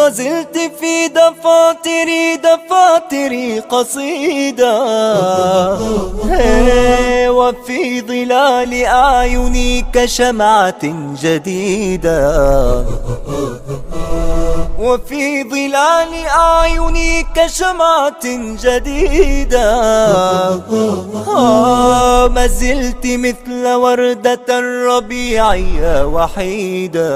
زلت في دفاتري، دفاتري قصيدة. هي، وفي ظلال أعينك شمعة جديدة. وفي ظلال أعينك شمعة جديدة. آه، ما زلت مثل وردة الربيع يا وحيدة.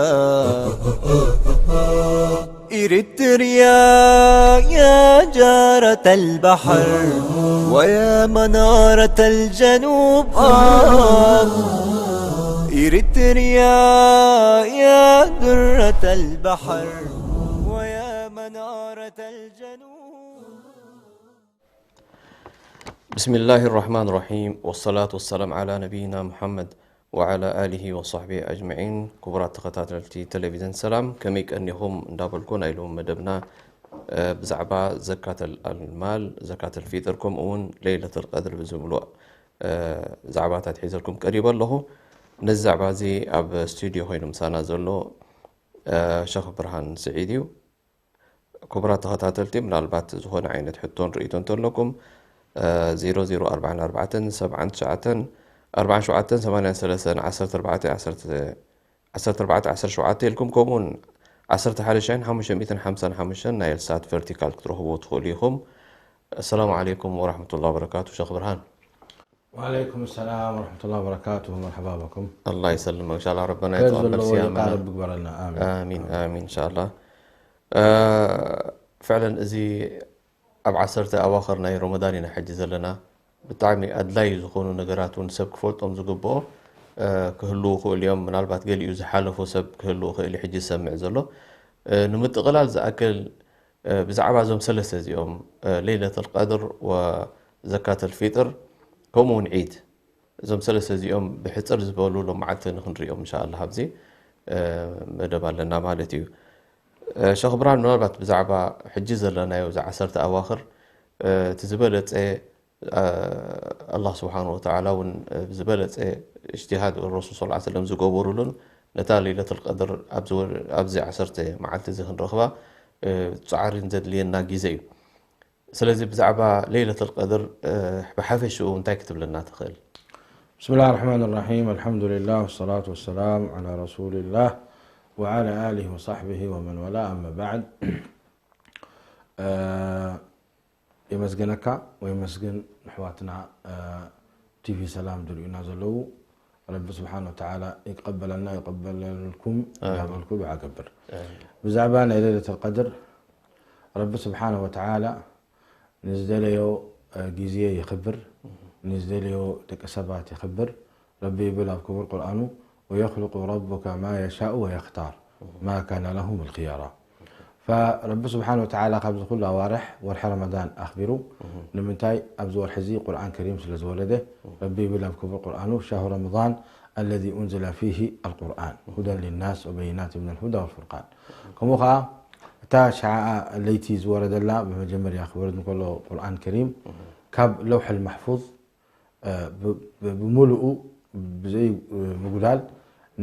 إريتريا يا جارة البحر ويا منارة الجنوب، آه. إريتريا يا درة البحر ويا منارة الجنوب. ብስሚላሂ ራሕማን ራሒም፣ ወሰላቱ ወሰላም ዓላ ነቢይና ሙሓመድ ወዓላ ኣሊሂ ወሳሕቢሂ ኣጅመዒን። ክቡራት ተኸታተልቲ ቴሌቪዝን ሰላም፣ ከመይ ቀኒኹም እንዳበልኩ፣ ናይ ሎሚ መደብና፣ እ፣ ብዛዕባ ዘካተል ኣልማል፣ ዘካተል ፊጥር፣ ከምኡ እውን ለይለተል ቀድር ብዝብሉ፣ እ፣ ዛዕባታት ሒዘልኩም ቀሪበ ኣለኹ። ነዚ ዛዕባ እዚ ኣብ ስቱድዮ ኮይኑ ምሳና ዘሎ፣ እ፣ ሸኽ ብርሃን ስዒድ እዩ። ክቡራት ተኸታተልቲ፣ ምናልባት ዝኾነ ዓይነት ሕቶን ርእይቶ እንተለኩም፣ እ፣ ዜሮ ዜሮ ኣርባዓን ኣርባዕተን ሰብዓን ትሽዓተን ኣርባዓን ሸውዓተን ሰማንያን ሰለስተን ዓሰርተ ኣርባዕተ ዓሰርተ ዓሰርተ ኣርባዕተ ዓሰርተ ሸውዓተ ኢልኩም፣ ከምኡውን ዓሰርተ ሓደ ሺሕን ሓሙሽተ ሚእትን ሓምሳን ሓሙሽተን ናይል ሳት ቨርቲካል ክትረኽብዎ ትኽእሉ ኢኹም። ኣሰላሙ ዓለይኩም ወራሕመቱላሂ ወበረካቱ። ሸኽ ብርሃን። وعليكم السلام ورحمة الله وبركاته. مرحبا بكم. ኣላህ ይሰልመክ። እንሻላ ረበና ከዚ የተቐበል ዘለዎ ሲያመና። ይቃረብ ብግበረልና። ኣሚን። ኣሚን፣ ኣሚን፣ እንሻላ። እ፣ ፍዕለን እዚ ኣብ ዓሰርተ ኣዋኽር ናይ ረመዳን ኢና ሕጂ ዘለና። ብጣዕሚ ኣድላዪ ዝኾኑ ነገራት እውን ሰብ ክፈልጦም ዝግብኦ፣ እ፣ ክህልዉ ይኽእሉ እዮም። ምናልባት ገሊኡ ዝሓለፎ ሰብ ክህልዉ ይኽእል እዩ፣ ሕጂ ዝሰምዕ ዘሎ። እ፣ ንምጥቕላል ዝኣክል፣ እ፣ ብዛዕባ እዞም ሰለስተ እዚኦም፣ እ፣ ለይለተል ቀድር ወዘካተል ፊጥር፣ ከምኡ እውን ዒድ፣ እዞም ሰለስተ እዚኦም ብሕጽር ዝበሉ ሎም መዓልቲ ንኽንሪኦም እንሻኣላህ ኣብዚ፣ እ፣ መደብ ኣለና ማለት እዩ። እ፣ ሸኽ ብርሃን፣ ምናልባት ብዛዕባ ሕጂ ዘለናዮ እዚ ዓሰርተ ኣዋኽር፣ እ፣ እቲ ዝበለጸ፣ እ፣ ኣላህ ስብሓን ወተዓላ እውን፣ እ፣ ብዝበለጸ እጅትሃድ ረሱል ሰለላሁ ዐለይሂ ወሰለም ዝገበሩሉን ነታ ለይለተል ቀድር ኣብዚ ወ-፣ ኣብዚ ዓሰርተ መዓልቲ እዚ ክንረኽባ፣ እ፣ ጻዕሪን ዘድልየና ግዜ እዩ። ስለዚ ብዛዕባ ለይለተል ቀድር፣ እ፣ ብሓፈሽኡ እንታይ ክትብለና ትኽእል? بسم الله الرحمن الرحيم. الحمد لله والصلاة والسلام على رسول الله وعلى آله وصحبه ومن والاه. أما بعد. እ፣ የመስግነካ ወየመስግን ኣሕዋትና፣ እ፣ ቲቪ ሰላም ዝርእዩና ዘለዉ። ረቢ ስብሓን ወተዓላ ይቀበለና ይቀበለልኩም ኣሚን። እናበልኩ ዱዓ ገብር። ኣሚን። ብዛዕባ ናይ ለይለተል ቀድር ረቢ ስብሓን ወተዓላ ንዝደለዮ፣ እ፣ ግዜ ይኽብር፣ ንዝደለዮ ደቂ ሰባት ይኽብር። ረቢ ይብል ኣብ ክቡር ቁርኣኑ፣ "ወየኽሉቁ ረቡከ ማ የሻኡ ወየኽታር፣ ማ ካነ ለሁም ልኽየራ።" ፈረቢ ስብሓን ወተዓላ ካብዚ ኩሉ ኣዋርሕ ወርሒ ረመዳን ኣኽቢሩ። ንምንታይ ኣብዚ ወርሒ እዚ ቁርኣን ከሪም ስለ ዝወረደ፣ ረቢ ይብል ኣብ ክቡር ቁርኣኑ፣ "ሻህሩ ረመዳን ኣለዚ ኡንዝለ ፊሂ ኣልቁርኣን፣ ሁደን ሊናስ ወበይናት ሚነል ሁዳ ወልፉርቃን።" ከምኡ ኸዓ እታ ሸዓ ለይቲ ዝወረደላ ብመጀመርያ ክወርድ እንከሎ ቁርኣን ከሪም ካብ ለውሐል ማሕፉዝ እ፣ ብ-፣ ብ-፣ ብምሉኡ ብዘይ፣ እ፣ ምጉዳል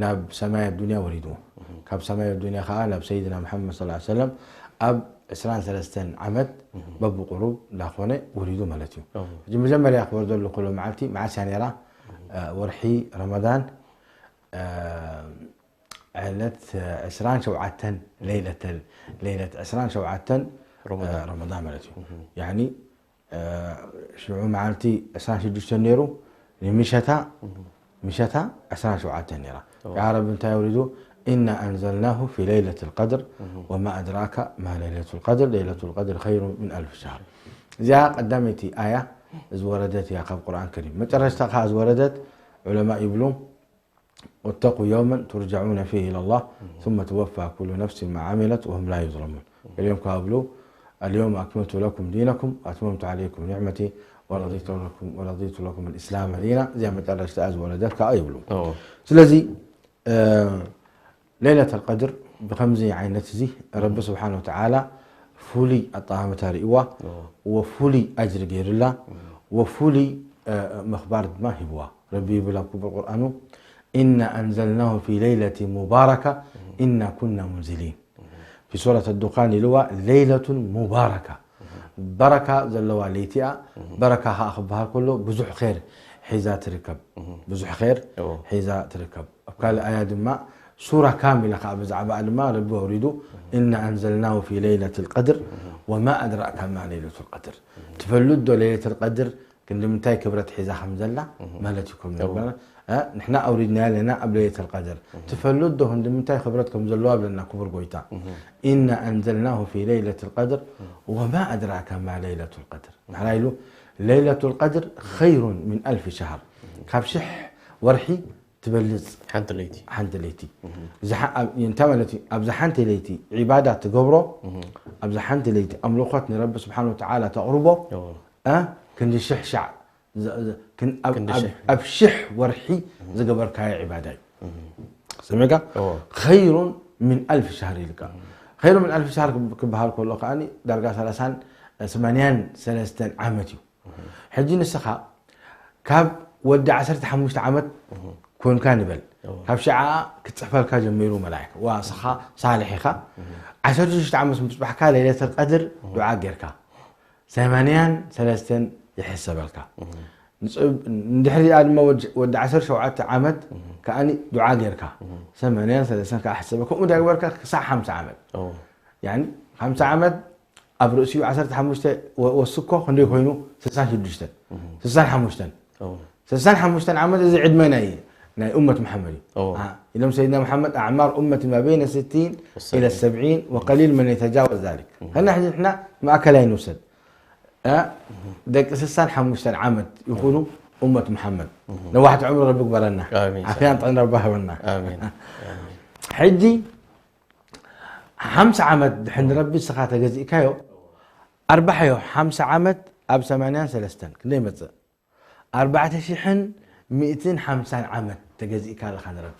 ናብ ሰማይ ኣዱንያ ወሪድዎ። እህ። ካብ ሰማይ ኣዱንያ ኸዓ ናብ ሰይድና መሓመድ ሰለላሁ ዐለይሂ ወሰለም ኣብ ዕስራን ሰለስተን ዓመት እህ። በብቁሩብ እንዳኾነ ወሪዱ ማለት እዩ። እህ። ሕጂ መጀመርያ ክወርደሉ ከሎ መዓልቲ መዓስ እያ ነይራ? እህ። እ፣ ወርሒ ረመዳን፣ እ፣ ዕለት ዕስራን ሸውዓተን ለይለተል-፣ ለይለት ዕስራን ሸውዓተን፣ እ፣ ረመዳን። ረመዳን ማለት እዩ። እህ። ያዕኒ እ፣ ሽዑ መዓልቲ ዕስራን ሽዱሽተን ነይሩ፣ ንምሸታ፣ እህ። ምሸታ ዕስራን ሸውዓተን ነይራ። እዋ። ያ ረቢ እንታይ ወሪዱ? "ኢና ኣንዘልናሁ ፊ ለይለትል ቀድር፣ እህ። ወማ ኣድራከ ማ ለይለቱል ቀድር፣ ለይለቱል ቀድር ኸይሩ ምን ኣልፍ ሸህር።" እዚኣ ቀዳመይቲ ኣያ ዝወረደት እያ ካብ ቁርኣን ከሪም። መጨረሽታ ከኣ ዝወረደት ዑለማ ይብሉ፣ "ወተቁ የውመን ቱርጀዑነ ፊሂ ኢለላህ፣ ثم توفى كل نفس ما عملت وهم لا يظلمون." ገሊኦም ከዓ ይብሉ፣ "ኣልየውመ ኣክመልቱ ለኩም ዲነኩም ወኣትመምቱ ዓለይኩም ኒዕመቲ ወረዲቱ ለኩም፣ ወረዲቱ ለኩም ልእስላመ ዲና።" እዚኣ መጨረሽታ ዝወረደት ከዓ ይብሉ። እዎ። ስለዚ፣ እ፣ ለይለተል ቀድር ብኸምዚ ዓይነት እዚ ረቢ ስብሓን ወተዓላ ፍሉይ ኣጠማምታ ርእይዋ፣ እዎ። ወፍሉይ ኣጅሪ ገይሩላ፣ እዎ። ወፍሉይ፣ እ፣ ምኽባር ድማ ሂብዋ። ረቢ ይብል ኣብ ክቡር ቁርኣኑ፣ "ኢና ኣንዘልናሁ ፊ ለይለቲ ሙባረካ፣ ኢና ኩና ሙንዝሊን።" في سورة الدخان ኢልዋ ليلة مباركة በረካ ዘለዋ ለይቲ እያ። በረካ ከዓ ክበሃል ከሎ ብዙሕ ኸይር ሒዛ ትርከብ። ብዙሕ ኸይር እዎ። ሒዛ ትርከብ። ኣብ ካልእ ኣያ ድማ ሱራ ካሚላ ከዓ ብዛዕባኣ ድማ ረቢ ኣውሪዱ إنا أنزلناه في ليلة القدر وما أدراك ما ليلة القدر ትፈልጥ ዶ ለይለት القدر ክንዲ ምንታይ ክብረት ሒዛ ከም ዘላ ማለት እዩ። ከም ንሕና ኣውሪድናያ ኣለና ኣብ ለይለት القدر ትፈልጥ ዶ ክንዲ ምንታይ ክብረት ከም ዘለዋ ብለና ክቡር ጎይታ إنا أنزلناه في ليلة القدر وما أدراك ما ليلة القدر ድሕራ ኢሉ ليلة القدر خير من ألف شهر ካብ ሽሕ ወርሒ ትበልፅ ሓንቲ ለይቲ ሓንቲ ለይቲ እንታይ ማለት እዩ? ኣብዚ ሓንቲ ለይቲ ዒባዳ ትገብሮ ኣብዚ ሓንቲ ለይቲ ኣምልኾት ንረቢ ስብሓን ወተዓላ ተቕርቦ ክንዲ ሽሕ ሻዕ ኣብ ሽሕ ወርሒ ዝገበርካዮ ዒባዳ እዩ። ሰሚዕካ? خير من ألف شهر ኢልካ خير من ألف شهر ክበሃል ከሎ ከዓ ዳርጋ ሰላሳን ሰማንያን ሰለስተን ዓመት እዩ። ሕጂ ንስኻ ካብ ወዲ ዓሰርተ ሓሙሽተ ዓመት ኮንካ ንበል ካብ ሽዓ ክትፅሕፈልካ ጀሚሩ መላእካ ዋ ስኻ ሳልሕ ኢኻ ዓሰርተ ሽዱሽተ ዓመት ምፅባሕካ ለይለተል ቀድር ዱዓ ጌርካ ሰማንያን ሰለስተን ይሕሰበልካ ንድሕሪኣ ድማ ወዲ ዓሰርተ ሸውዓተ ዓመት ከኣኒ ዱዓ ጌርካ ሰማንያን ሰለስተን ከዓ ሕሰበ ከምኡ ዳግበርካ ክሳዕ ሓምሳ ዓመት ሓምሳ ዓመት ኣብ ርእሲኡ ዓሰርተ ሓሙሽተ ወስኮ ክንደይ ኮይኑ ስሳን ሽዱሽተን ስሳን ሓሙሽተን ስሳን ሓሙሽተን ዓመት እዚ ዕድመ ናይ ናይ ኡመት መሓመድ እዩ ኢሎም ሰይድና መሓመድ ኣዕማር ኡመቲ ማ በይነ ስቲን ኢለ ሰብዒን ወቀሊል መን የተጃወዝ ዛሊክ ከና ሕጂ ንሕና ማእከላይ ንውሰድ ደቂ ስሳን ሓሙሽተን ዓመት ይኹኑ ኡመት መሓመድ ነዋሕቲ ዕምሪ ረቢ ግበረና ዓፍያን ጥዕና ረቢ ሃበና ሕጂ ሓምሳ ዓመት ድሕን ረቢ ስኻ ተገዚእካዮ ኣርባሓዮ ሓምሳ ዓመት ኣብ ሰማንያን ሰለስተን ክንደይ መፅእ ኣርባዕተ ሽሕን ሚእትን ሓምሳን ዓመት ተገዚእካ ኣለኻ ንረቢ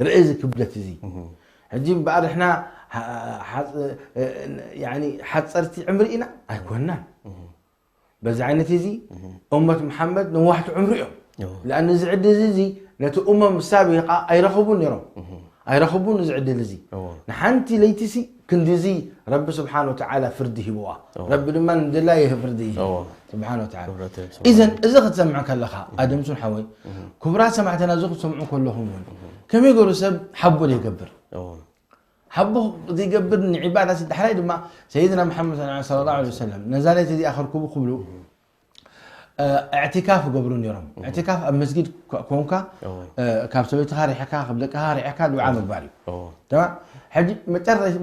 ርእዚ ክብደት እዚ ሕጂ እምበኣር ንሕና ሓፀርቲ ዕምሪ ኢና ኣይኮንናን በዚ ዓይነት እዚ እመት መሓመድ ነዋሕቲ ዕምሪ እዮም ለኣን እዚ ዕድል እዚ ነቲ እመም ሳቢቃ ኣይረኸቡን ነይሮም ኣይረኸቡን እዚ ዕድል እዚ ንሓንቲ ለይቲ ሲ ክንድዚ ረቢ ስብሓን ወተዓላ ፍርዲ ሂብዋ ረቢ ድማ ንድላየ ፍርዲ ይህብ ስብሓን ወተዓላ ኢዘን እዚ ክትሰምዕ ከለኻ ኣደምሱን ሓወይ ክቡራት ሰማዕትና እዚ ክትሰምዑ ከለኹም እውን ከመይ ገሩ ሰብ ሓቦ ዘይገብር ሓቦ ዘይገብር ንዒባዳ ዳሕራይ ድማ ሰይድና መሓመድ ለ ላ ሰለም ነዛ ለይቲ እዚኣ ከርክቡ ክብሉ እዕትካፍ ይገብሩ ነይሮም። እዕትካፍ ኣብ መስጊድ ኮንካ ካብ ሰበይትኻ ርሕካ ካብ ደቅኻ ርሕካ ድዓ ምግባር እዩ። ሕጂ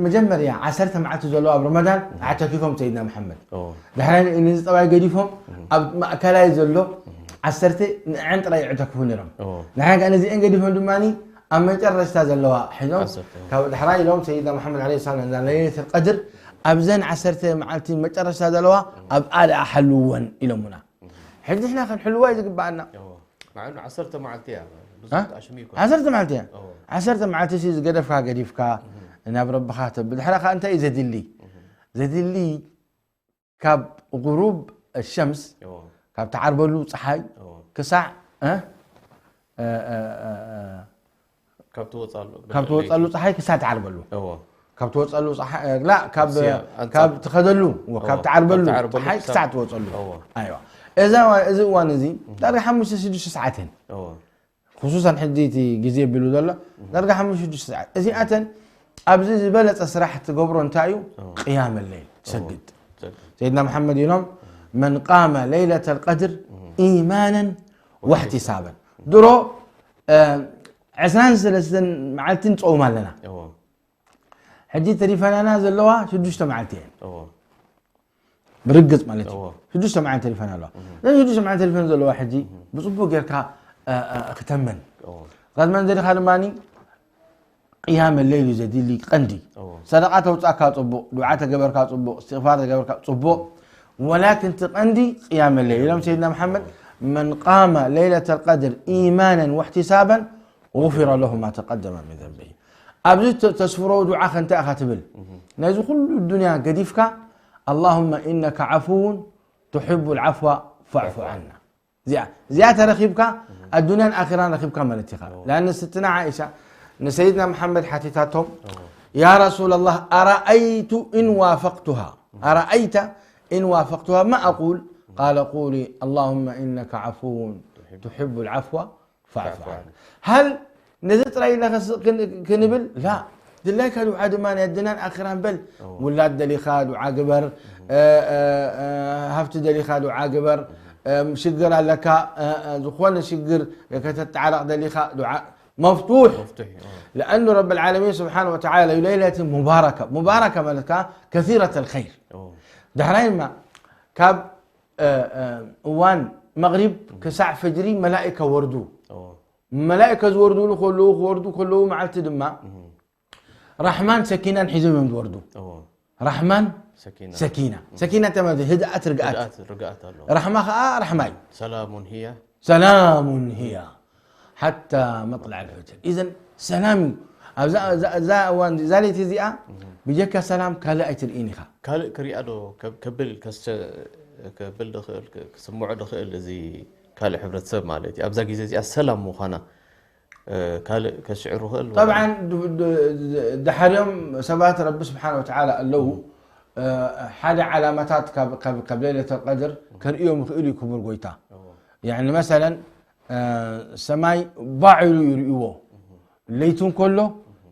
መጀመርያ ዓሰርተ መዓልቲ ዘለዎ ኣብ ረመዳን ኣዕተኪፎም ሰይድና መሓመድ ድሕራይ ነዚ ጠባይ ገዲፎም ኣብ ማእከላይ ዘሎ ዓሰርተ ንዕን ጥራይ ይዕተክፉ ነይሮም። ንሕና ከኣ ነዚአን ገዲፎም ድማ ኣብ መጨረሽታ ዘለዋ ሒዞም ካብ ድሕራይ ኢሎም ሰይድና መሓመድ ለ ሰላም ነዛ ለይለት ቀድር ኣብዘን ዓሰርተ መዓልቲ መጨረሽታ ዘለዋ ኣብኣ ደኣ ሓልውወን ኢሎምና ሕጂ ንሕና ክንሕልዋ እዩ ዝግበኣና ንዓኑ ዓሰርተ መዓልቲ እያ ብዙሕ ኣሽሙ ይኮን ዓሰርተ መዓልቲ እያ ዓሰርተ መዓልቲ ሲ ዝገደፍካ ገዲፍካ ናብ ረብኻ ተብል ድሕራ ከዓ እንታይ እዩ ዘድሊ ዘድሊ ካብ غروب الشمس ካብ ትዓርበሉ ፀሓይ ክሳዕ ካብ ትወፀሉ ፀሓይ ክሳዕ ትዓርበሉ ካብ ትወፀሉ ፀሓይ ላ ካብ ትኸደሉ ካብ ትዓርበሉ ፀሓይ ክሳዕ ትወፀሉ ኣይዋ እዛ እዚ እዋን እዚ ዳርጋ ሓሙሽተ ሽዱሽተ ሰዓተን ክሱሳን ሕጂ እቲ ግዜ ቢሉ ዘሎ ዳርጋ ሓሙሽተ ሽዱሽተ ሰዓት እዚኣተን ኣብዚ ዝበለፀ ስራሕ ትገብሮ እንታይ እዩ ቅያም ለይል ትሰግድ ሰይድና መሓመድ ኢሎም መን ቃመ ለይለተ ልቀድር ኢማናን ወሕቲሳበን ድሮ ዕስራን ሰለስተን መዓልቲ ንፀውም ኣለና ሕጂ ተሪፈናና ዘለዋ ሽዱሽተ መዓልቲ እየን ብርግፅ ማለት እዩ ሽዱሽተ መዓልቲ ተሪፈና ኣለዋ እዘን ሽዱሽተ መዓልቲ ተሪፈን ዘለዋ ሕጂ ብፅቡቅ ጌርካ ክተመን ክትመን ዘዲኻ ድማ ቅያም ለይል እዩ ዘድሊ ቀንዲ ሰደቃ ተውፃእካ ፅቡቅ ዱዓ ተገበርካ ፅቡቅ እስትግፋር ተገበርካ ፅቡቅ ወላኪን እቲ ቀንዲ ቅያም ለይል ኢሎም ሰይድና መሓመድ መን ቃመ ለይለት ልቀድር ኢማናን ወሕቲሳባን غفر له ما تقدم من ذنبه ኣብዚ ተስፍሮ ዱዓ ከንታይ ኢኻ ትብል ነዚ ኩሉ ዱንያ ገዲፍካ اللهم إنك عفو تحب العفو فاعف عنا እዚኣ እዚኣ ተረኺብካ ኣዱንያን ኣኺራን ረኺብካ ማለት ኢኻ ላን ስትና ዓኢሻ ንሰይድና መሓመድ ሓቲታቶም يا رسول الله، أرأيت إن وافقتها، أرأيت إن وافقتها ما أقول؟ قال: قولي: اللهم إنك عفو تحب العفو فاعف عني. هل ነዚ ጥራይ ኢልና ክንብል? ላ። ድላይካ ዱዓ ድማ ናይ ኣድናን ኣኽራን በል። ውላድ ደሊኻ ዱዓ ግበር፣ ሃፍቲ ደሊኻ ዱዓ ግበር፣ ሽግር ኣለካ፣ ዝኾነ ሽግር ከተጣዓረቕ ደሊኻ ዱዓ መፍቱሕ። لأنه رب العالمين سبحانه وتعالى ليلة مباركة، مباركة ማለት ከኣ كثيرة الخير። ዳሕራይ ድማ ካብ እዋን መቕሪብ ክሳዕ ፈጅሪ መላኢካ ወርዱ። መላኢካ ዝወርዱሉ ከለዉ፣ ክወርዱ ከለዉ መዓልቲ ድማ ራሕማን ሰኪናን ሒዞም እዮም ዝወርዱ። ራሕማን ሰኪና። ሰኪና። ሰኪና እንታይ ማለት እዩ? ህድኣት፣ ርግኣት። ህድኣት፣ ርግኣት ኣሎ። ራሕማ ከኣ ራሕማ እዩ። ሰላሙን ሂያ። ሰላሙን ሂያ ሓታ መጥላዕ ልፈጅር። ኢዘን ሰላም እዩ። ኣብዛ፣ እዛ፣ እዛ እዋን፣ እዛ ለይቲ እዚኣ ብጀካ ሰላም ካልእ ኣይትርእን ኢኻ። ካልእ ክሪኣ ዶ ከብ-፣ ከብል፣ ከስተ-፣ ከብል ድኽእል፣ ክ-፣ ክስምዖ ድኽእል እዚ ካልእ ሕብረተሰብ ማለት እዩ። ኣብዛ ግዜ እዚኣ ሰላም ምዃና፣ እ፣ ካልእ ከስዕሩ ክእል ወላ? ጠብዓን ድ-፣ ድ-፣ ድ-፣ ድሓርዮም ሰባት ረቢ ስብሓነ ወተዓላ ኣለዉ። እ፣ ሓደ ዓላማታት ካብ፣ ካብ፣ ካብ ለይለተል ቀድር ከርእዮም ይኽእል እዩ ክቡር ጎይታ። እዎ። ያዕኒ መሰለን፣ እ፣ ሰማይ ባዕ ኢሉ ይርእይዎ። ለይቱ እንከሎ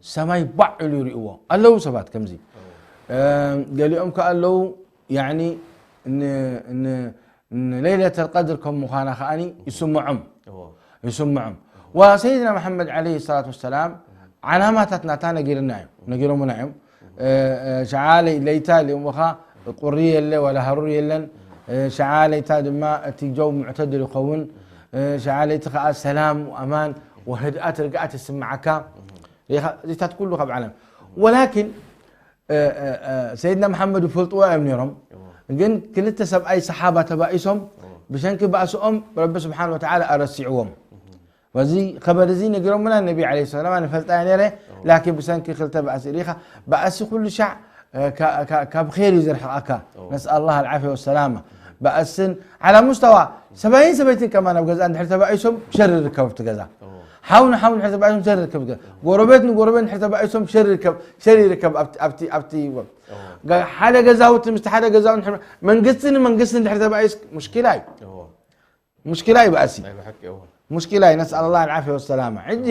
ሰማይ ባዕ ኢሉ ይርእይዎ። ኣለዉ ሰባት ከምዚ። እዎ። እ፣ ገሊኦም ከኣ ኣለዉ፣ ያዕኒ ን-፣ ን-፣ ንለይለተል ቀድር ከም ምዃና ከኣኒ ይስምዖም። እዎ። ይስምዖም። ወሰይድና መሓመድ ዓለይሂ ሰላቱ ወሰላም ዓላማታት ናታ ነጊርና እዮም፣ ነጊሮምና እዮም። እ፣ እ፣ ሸዓ ለይ-፣ ለይታ ኢሎምኻ ቁሪ የለ፣ ዋላ ሃሩር የለን። እ፣ ሸዓ ለይታ ድማ እቲ ጀው ሙዕተድል ይኸውን። እ፣ ሸዓ ለይቲ ከኣ ሰላም፣ ኣማን፣ ወህድኣት፣ ርግኣት ይስምዓካ። ሪኢኻ፣ እዚታት ኩሉ ካብ ዓለም። ወላኪን፣ እ፣ እ፣ እ፣ ሰይድና መሓመድ ይፈልጥዎ እዮም ነይሮም። እዎ። ግን ክልተ ሰብኣይ ሰሓባ ተባኢሶም፣ እዎ። ብሰንኪ ባእስኦም ረቢ ስብሓን ወተዓላ ኣረሲዕዎም። በዚ ኸበር እዚ ነጊሮምና ነቢ ዓለይሂ ሰላም፣ ኣነ ፈልጣ እየ ነይረ፣ እዎ። ላኪን ብሰንኪ ክልተ ባእሲ ርኢኻ፣ ባእሲ ኩሉ ሻዕ፣ እ፣ ካ-፣ ካ-፣ ካብ ኼር እዩ ዘርሕቐካ። እዎ። ነስኣል ላህ ኣልዓፍያ ወሰላማ። ባእስን ዓላ ሙስተዋ ሰብኣይን ሰበይትን ከማን ኣብ ገዛ እንድሕር ተባኢሶም ሸር ይርከብ ኣብቲ ገዛ። እዎ። ሓው ንሓው እንድሕር ተባኢሶም ሸር ይርከብ ገዛ። ጎረቤት ንጎረቤት እንድሕር ተባኢሶም ሸር ይርከብ፣ ሸር ይርከብ ኣብቲ፣ ኣብቲ፣ ኣብቲ እዎ። ገ-፣ ሓደ ገዛውቲ ምስቲ ሓደ ገዛውቲ እንድሕር፣ መንግስቲ ንመንግስቲ እንድሕር ተባኢስ ሙሽኪላ እዩ። እዎ። ሙሽኪላ እዩ ባእሲ። ናይ ብሓቂ እዎ። ሙሽኪላ እዩ። ነስኣል ላህ ኣልዓፍያ ወሰላማ። ሕጂ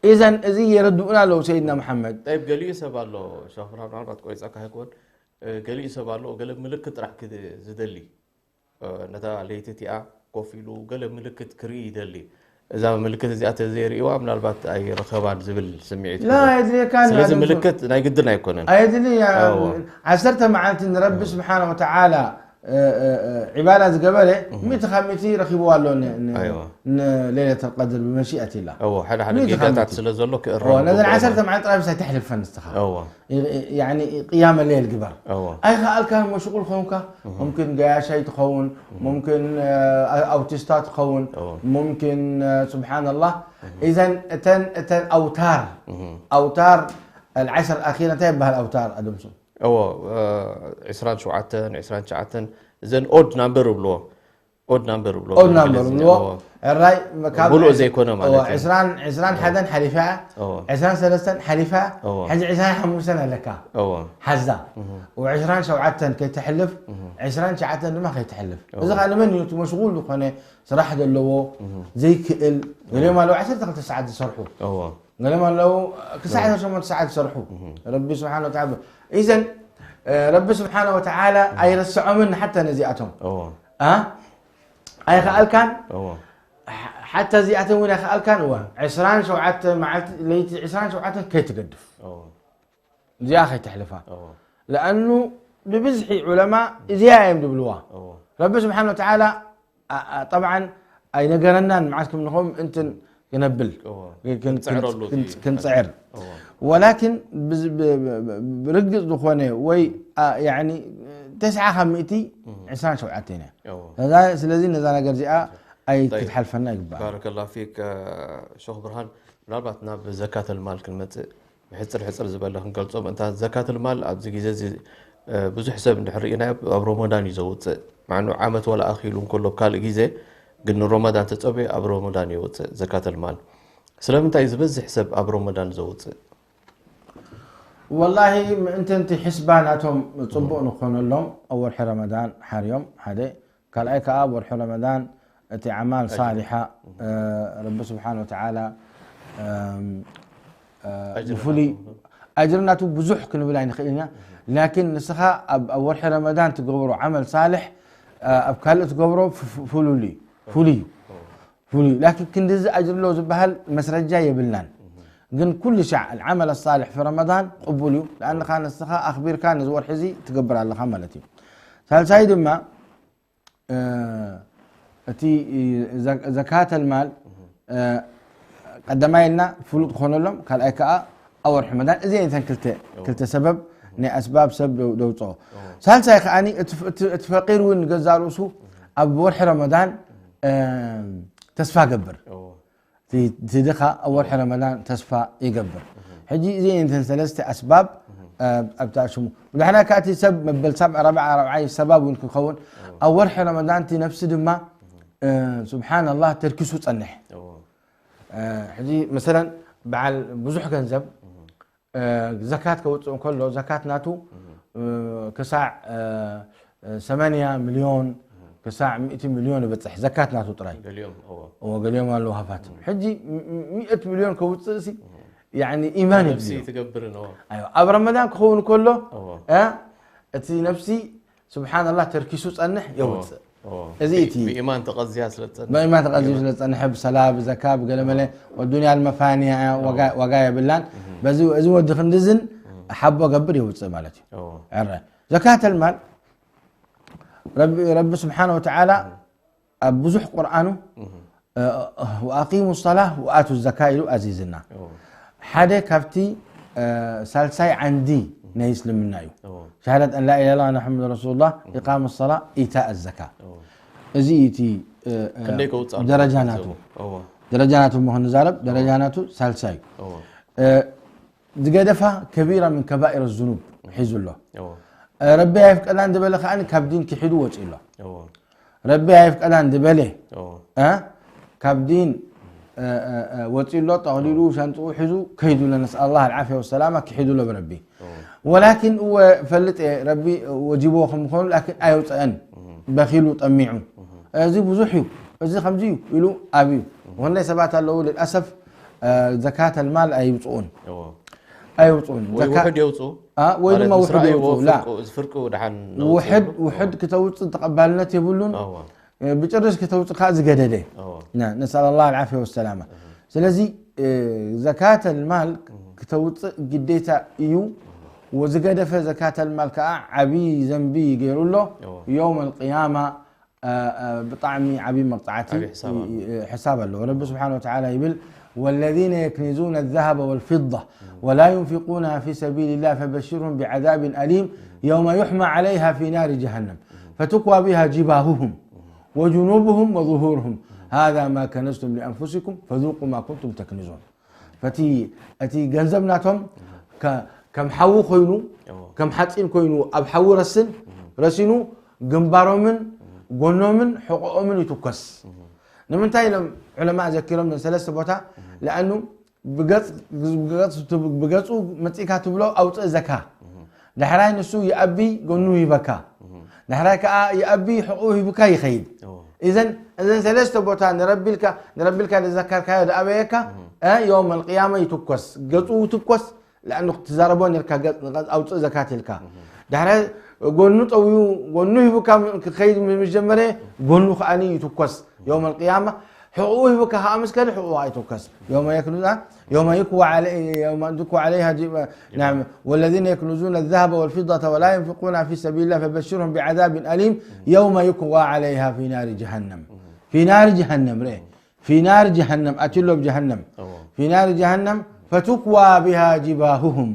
ኢዘን እዚ የረድኡና ኣለዉ ሰይድና መሓመድ። ጠይብ፣ ገሊኡ ሰብ ኣሎ፣ ሸኽ ብርሃን፣ ምናልባት ቆይጸካ ኣይኮን፣ እ፣ ገሊኡ ሰብ ኣሎ፣ ገለ ምልክት ጥራሕ ክድ-፣ ዝደሊ። እ፣ ነታ ለይቲ እቲኣ ኮፍ ኢሉ ገለ ምልክት ክርኢ ይደሊ። እዛ ምልክት እዚኣ ተዘይርእይዋ ምናልባት ኣይረኸባን ዝብል ስምዒት ላ፣ ሒዞ። የድልየካን ስለዚ ማለት ነው። ምልክት ናይ ግድን ኣይኮነን። ኣየድሊ፣ ያ-፣ ኣዎ። ዓሰርተ መዓልቲ ንረቢ እም። ስብሓነ ወተዓላ፣ እ፣ እ፣ እ፣ ዒባዳ ዝገበረ እም። ሚእቲ ካብ ሚእቲ ረኺብዋ ኣሎ ን-፣ ን-፣ ኣይዋ። ንሌለተል ቀድር ብመሺአት ኢላ። እዎ፣ ሓደ ሓደ ሚእቲ ካብ ጌጋታት ሚእቲ። ስለ ዘሎ ክእረም እዎ፣ ነዘን ይግብኦ ዓሰርተ ማለት። መዓልቲ ጥራይ ምስ ኣይተሕልፈን ንስኻ። እዎ። ይ-፣ ይ-፣ ያኒ ቅያመ ሌል ግበር። እዎ። ኣይኸኣልካን መሽቁል ኾንካ፣ እህ። ሙምኪን ገያሻይ ትኸውን፣ እህ። ሙምኪን፣ እ፣ ኣውቲስታ ትኸውን፣ እዎ። ሙምኪን፣ እ፣ ሱብሓነላህ። እህ። ኢዘን እተን፣ እተን ኣውታር፣ እህ። ኣውታር ኣልዓሽር ኣኺራ እንታይ ይበሃል ኣውታር ኣደምሱ? እዎ፣ እ፣ ዕስራን ሸውዓተን፣ ዕስራን ትሽዓተን፣ እዘን ኦድ ናምበር ይብልዎ። ኦድ ናምበር ይብልዎ ኦድ ናምበር ብእንግሊዝኛ። ይብልዎ። እዎ። እራይ፣ ካብ ሙሉእ ዕስ-፣ ዘይኮነ ማለት እዎ፣ እዩ። ዕስራን፣ ዕስራን ሓደን ሓሊፋ፣ እዎ። ዕስራን ሰለስተን ሓሊፋ፣ እዎ። ሕጂ ዕስራን ሓሙሽተን ኣለካ። እዎ። ሓዛ። እህ። ወዕስራን ሸውዓተን ከይተሕልፍ፣ እህ። ዕስራን ትሽዓተን ድማ ከይተሕልፍ። እዎ። እዚ ኸኣ ንመን እዩ? እቲ መሽጉል ዝኾነ ስራሕ ዘለዎ፣ እህ። ዘይክእል፣ እዎ። ገሊኦም ኣለዉ ዓሰርተ ክልተ ሰዓት ዝሰርሑ። እዎ። ገሊኦም ኣለዉ ክሳዕ እዎ። ዓሰርተ ሸሞንተ ሰዓት ዝሰርሑ። እህ። ረቢ ስብሓን ወተዓላ። ኢዘን፣ እ፣ ረቢ ስብሓን ወተዓላ እህ። ኣይረስዖምን ሓታ ነዚኣቶም። እዎ። ኣ? ኣይኸኣልካን? እዎ። ሓ-፣ ሓታ እዚኣተን እውን ኣይኸኣልካን? እዋ፣ ዕስራን ሸውዓተ መዓልቲ፣ ለይቲ ዕስራን ሸውዓተን ከይትገድፍ። እዎ። እዚኣ ከይተሕልፋ። እዎ። ለኣኑ ብብዝሒ ዑለማ እዚኣ እዮም ዝብልዋ። እዎ። ረቢ ስብሓን ወተዓላ፣ ኣ-፣ ኣ-፣ ጠብዓን ኣይነገረናን መዓስ ከም ንኸም እንትን ክነብል። እዎ። ክን-፣ ክን-፣ ክንጽዕረሉ ክን-፣ እቲ ክንጽዕር። እዎ። ወላኪን ብዝ-፣ ብ-፣ ብ-፣ ብ-፣ ብርግጽ ዝኾነ ወይ፣ ኣ፣ ያዕኒ፣ ተስዓ ካብ ሚእቲ እህ። ዕስራን ሸውዓተን እያ። እዎ። ነዛ፣ ስለዚ ነዛ ነገር እዚኣ ኣይ-፣ ጠይብ። ክትሓልፈና ይግባእ። ባረከላሁ ፊክ፣ እ፣ ሸኽ ብርሃን። ምናልባት ናብ ዘካተል ማል ክንመጽእ፣ ብሕጽር ሕጽር ዝበለ ክንገልጾ ምእንታን፣ ዘካተል ማል ኣብዚ ግዜ እዚ፣ እ፣ ብዙሕ ሰብ እንድሕር ርኢናዮ ኣብ ሮሞዳን እዩ ዘውጽእ። ማዕኑ ዓመት ወላ ኣኺሉ እንከሎ፣ ኣብ ካልእ ግዜ ግን ንሮሞዳን ተጸብዩ ኣብ ሮሞዳን የውጽእ ዘካተል ማል። ስለምንታይ ዝበዝሕ ሰብ ኣብ ሮሞዳን ዘውጽእ? ወላሂ ምእንቲ እቲ ሕስባ ናቶም ጽቡቕ ንኾነሎም ኣብ ወርሒ ረመዳን ሓርዮም ሓደ፣ ካልኣይ ከኣ ኣብ ወርሒ ረመዳን እቲ ኣዕማል ሳሊሓ፣ እ፣ ረቢ ስብሓን ወተዓላ፣ እም፣ እ፣ ኣጅሪ ብፍሉይ ናቱ። ኣጅሪ ናቱ ብዙሕ ክንብል ኣይንኽእል ኢና። ላኪን ንስኻ ኣብ፣ ኣብ ወርሒ ረመዳን ትገብሮ ዓመል ሳልሕ፣ እ፣ ኣብ ካልእ ትገብሮ ፍ-፣ ፍ-፣ ፍሉል እዩ። ፍሉይ እዩ። ፍሉይ እዩ። ላኪን ክንድዚ ኣጅሪ ኣለዎ ዝበሃል መስረጃ የብልናን። ግን ኩሉ ሻዕ العمل الصالح في رمضان ቅቡል እዩ። ለኣንኻ ንስኻ ኣኽቢርካ ነዚ ወርሒ እዚ ትገብር ኣለኻ ማለት እዩ። ሳልሳይ ድማ፣ እ፣ እቲ ዘ-፣ ዘካተል ማል፣ እ፣ ቀዳማይ ኢልና ፍሉጥ ክኾነሎም፣ ካልኣይ ከኣ ኣብ ወርሒ ረመዳን። እዚኤን እተን ክልተ፣ ክልተ ሰበብ ናይ ኣስባብ ሰብ ደው-፣ ደውፅኦ። ሳልሳይ ከኣኒ እቲ ፍ-፣ እቲ፣ እቲ ፈቂር እውን ገዛ ርእሱ ኣብ ወርሒ ረመዳን፣ እ፣ ተስፋ ገብር። እቲ፣ እቲ ድኻ ኣብ ወርሒ ረመዳን ተስፋ ይገብር። ሕጂ እዚኤን እተን ሰለስተ ኣስባብ፣ እ፣ ኣብታ ሽሙ። ብድሕና ከኣ እቲ ሰብ መበል ሳብ-፣ ረብዓ፣ ረብዓይ ሰባብ እውን ክኸውን ኣብ ወርሒ ረመዳን እቲ ነፍሲ ድማ፣ እ፣ ሱብሓነላህ ተርኪሱ ጸንሕ። እ፣ ሕጂ መሰለን በዓል ብዙሕ ገንዘብ፣ እ፣ ዘካት ከውጽእ እንከሎ ዘካት ናቱ፣ እ፣ ክሳዕ፣ እ፣ ሰማንያ ሚልዮን ክሳዕ ሚእቲ ሚልዮን ይበጽሕ ዘካት ናቱ ጥራይ። ገሊኦም፣ እዎ። እዎ፣ ገሊኦም ኣለዉ ሃፋትም። ሕጂ ም-፣ ም-፣ ሚእቲ ሚልዮን ከውጽእ ሲ፣ ያኒ ኢማን ነፍሲ የድልዮ። ትገብርን፣ እዎ። ኣይዋ፣ ኣብ ረመዳን ክኸውን ከሎ፣ እዎ። እ፣ እቲ ነፍሲ ስብሓንላህ ተርኪሱ ጸንሕ የውጽእ። እዎ። እዚ ብ-፣ እቲ ብኢማን ተቐዝያ ስለ ትጸንሕ። ብኢማን ተቐዝዩ ስለ ዝጸንሐ፣ ብሰላ፣ ብዘካ፣ ብገለመለ፣ ወዱንያ ልመፋንያ እያ፣ ዋጋ፣ ዋጋ የብላን። በዚ፣ እዚ ወዲ ክንድዝን ሓቦ ገብር የውጽእ ማለት እዩ። እዎ። ዕረ። ዘካተል ማል፣ ረቢ፣ ረቢ ስብሓነ ወተዓላ ኣብ ብዙሕ ቁርኣኑ፣ እ፣ ወኣቂሙ ሰላህ ወኣቱ ዘካ ኢሉ ኣዚዝና። እዎ። ሓደ ካብቲ፣ እ፣ ሳልሳይ ዓንዲ ናይ እስልምና እዩ። እዎ። ሸሃደት ኣን ላ ኢላሃ ኢላላህ ወኣነ ሙሐመድ ረሱሉላህ፣ ኢቃም ሰላ፣ ኢታእ ዘካ። እዎ። እዚ እዩ እቲ፣ እ፣ እ፣ ክንደይ ከውፅእ ኣለዎ ደረጃ ናቱ። ገንዘቡ? እዎ። ደረጃ ናቱ እሞ ክንዛረብ፣ ደረጃ ናቱ ሳልሳይ እዩ። እዎ። እ፣ ዝገደፋ ከቢራ ምን ከባኢር ዝኑብ ሒዙ ኣሎ። እዎ። እ፣ ረቢ ኣይፍቀዳን ዝበለ ከኣ ካብ ዲን ክሒዱ ወፂኡ ኣሎ። እዎ። ረቢ ኣይፍቀዳን ዝበለ፣ እዎ። እ፣ ካብ ዲን፣ እ፣ እ፣ እ፣ ወፂኡ ኣሎ፣ ጠቕሊሉ ሻንጥኡ ሒዙ ከይዱ ኣሎ። ነስኣል ኣላህ ኣልዓፍያ ወሰላማ፣ ክሒዱ ኣሎ ብረቢ። እዎ። ወላኪን እወ ፈልጥ እየ ረቢ ወጂብዎ ከም ምዃኑ፣ ላኪን ኣየውፀአን፣ እህ። በኺሉ ጠሚዑ። እህ። እዚ ብዙሕ እዩ፣ እዚ ከምዚ እዩ ኢሉ ኣብዩ። እህ። ወንደይ ሰባት ኣለዉ ልልኣሰፍ፣ እ፣ ዘካተል ማል ኣይውፅኡን። እዎ። ኣይውፅኡን። ወይ ዘካ-፣ ውሑድ የውፅኡ፣ አ፣ ወይ ማለት ድማ ምስ ውሑድ ረኣይዎ የውፅኡ። ላ። ፍርቁ፣ እዚ ፍርቁ ደሓን ነውፅኡ ውሕድ፣ ይብሉ። ውሕድ ክተውፅእ ተቐባልነት የብሉን። እዎ። እ፣ ብጭርሽ ክተውፅእ ከዓ ዝገደደ። እዎ። ና፣ ነስኣል ኣላህ ኣልዓፍያ ወሰላማ። እህ። ስለዚ፣ እ፣ ዘካተል ማል እህ። ክተውፅእ ግዴታ እዩ። እህ። ወዝገደፈ ዘካተል ማል ከዓ ዓብዪ ዘንቢ ገይሩ ኣሎ። እዎ። የውም ኣልቅያማ እ፣ እ፣ ብጣዕሚ ዓብዪ መቕፃዕቲ ዓብዪ ሕሳብ ኣሎ። ይ-፣ ይ-፣ ሕሳብ ኣለዎ። ረቢ ስብሓነ ወተዓላ ይብል፣ والذين يكنزون الذهب والفضة ولا ينفقونها في سبيل الله فبشرهم بعذاب أليم يوم يحمى عليها في نار جهنم فتكوى بها جباههم وجنوبهم وظهورهم هذا ما كنزتم لأنفسكم فذوقوا ما كنتم تكنزون። ፈቲ፣ እቲ ገንዘብ ናቶም ከ-፣ ከም ሓዊ ኮይኑ፣ እዎ። ከም ሓፂን ኮይኑ ኣብ ሓዊ ረስን፣ እዎ። ረሲኑ ግንባሮምን፣ እዎ። ጎኖምን፣ ሕቖኦምን ይትኮስ። እዎ። ንምንታይ ኢሎም ዑለማ ዘኪሮም ነን ሰለስተ ቦታ? እዎ። ለኣኑ ብገፅ፣ ብገፅ፣ ብገፁ መፂእካ ትብሎ ኣውፅእ ዘካ። እዎ። ዳሕራይ ንሱ ይኣቢ ጎኑ ይበካ። እዎ። ዳሕራይ ከዓ ይኣቢ ሕቑኡ ሂቡካ ይኸይድ። እዎ። እዘን፣ እዘን ሰለስተ ቦታ ንረቢልካ፣ ንረቢልካ ዝዘከርካዮ ዝኣበየካ፣ እዎ። እ፣ የውም ኣልቅያማ ይትኮስ። ገፁ ይትኮስ። ለኣኑ ክትዛረቦ ነርካ፣ ገ-፣ ገ-፣ ኣውፅእ ዘካት ኢልካ። እህ። ዳሕራይ ጎኑ ጠውዩ፣ ጎኑ ሂቡካ ም-፣ ክኸይድ ምስ ጀመረ፣ ጎኑ ከኣኒ ይትኮስ። የውም ኣልቅያማ ሕቑኡ ሂቡካ ከኣ ምስ ከደ፣ ሕቑኡ ኣይትኮስ። የውመ የክኑዛ፣ የውመ ዩክዋ ዓለ-፣ የውመ ዩክዋ ዓለይሃ ጂ-፣ ናም፣ ወለዚነ የክኑዙነ ዘሀበ ወልፊደተ ወላ ዩንፊቁና ፊ ሰቢልላህ ፈበሽርሁም ቢዓዛብን ኣሊም የውመ ዩክዋ ዓለይሃ ፊ ናሪ ጀሃነም። እህ። ፊ ናሪ ጀሃነም፣ ርኤ። ፊ ናር ጀሃነም፣ ኣትዩሎ ኣብ ጀሃነም። እዎ። ፊ ናር ጀሃነም ፈቱክዋ ቢሃ ጅባሁሁም፣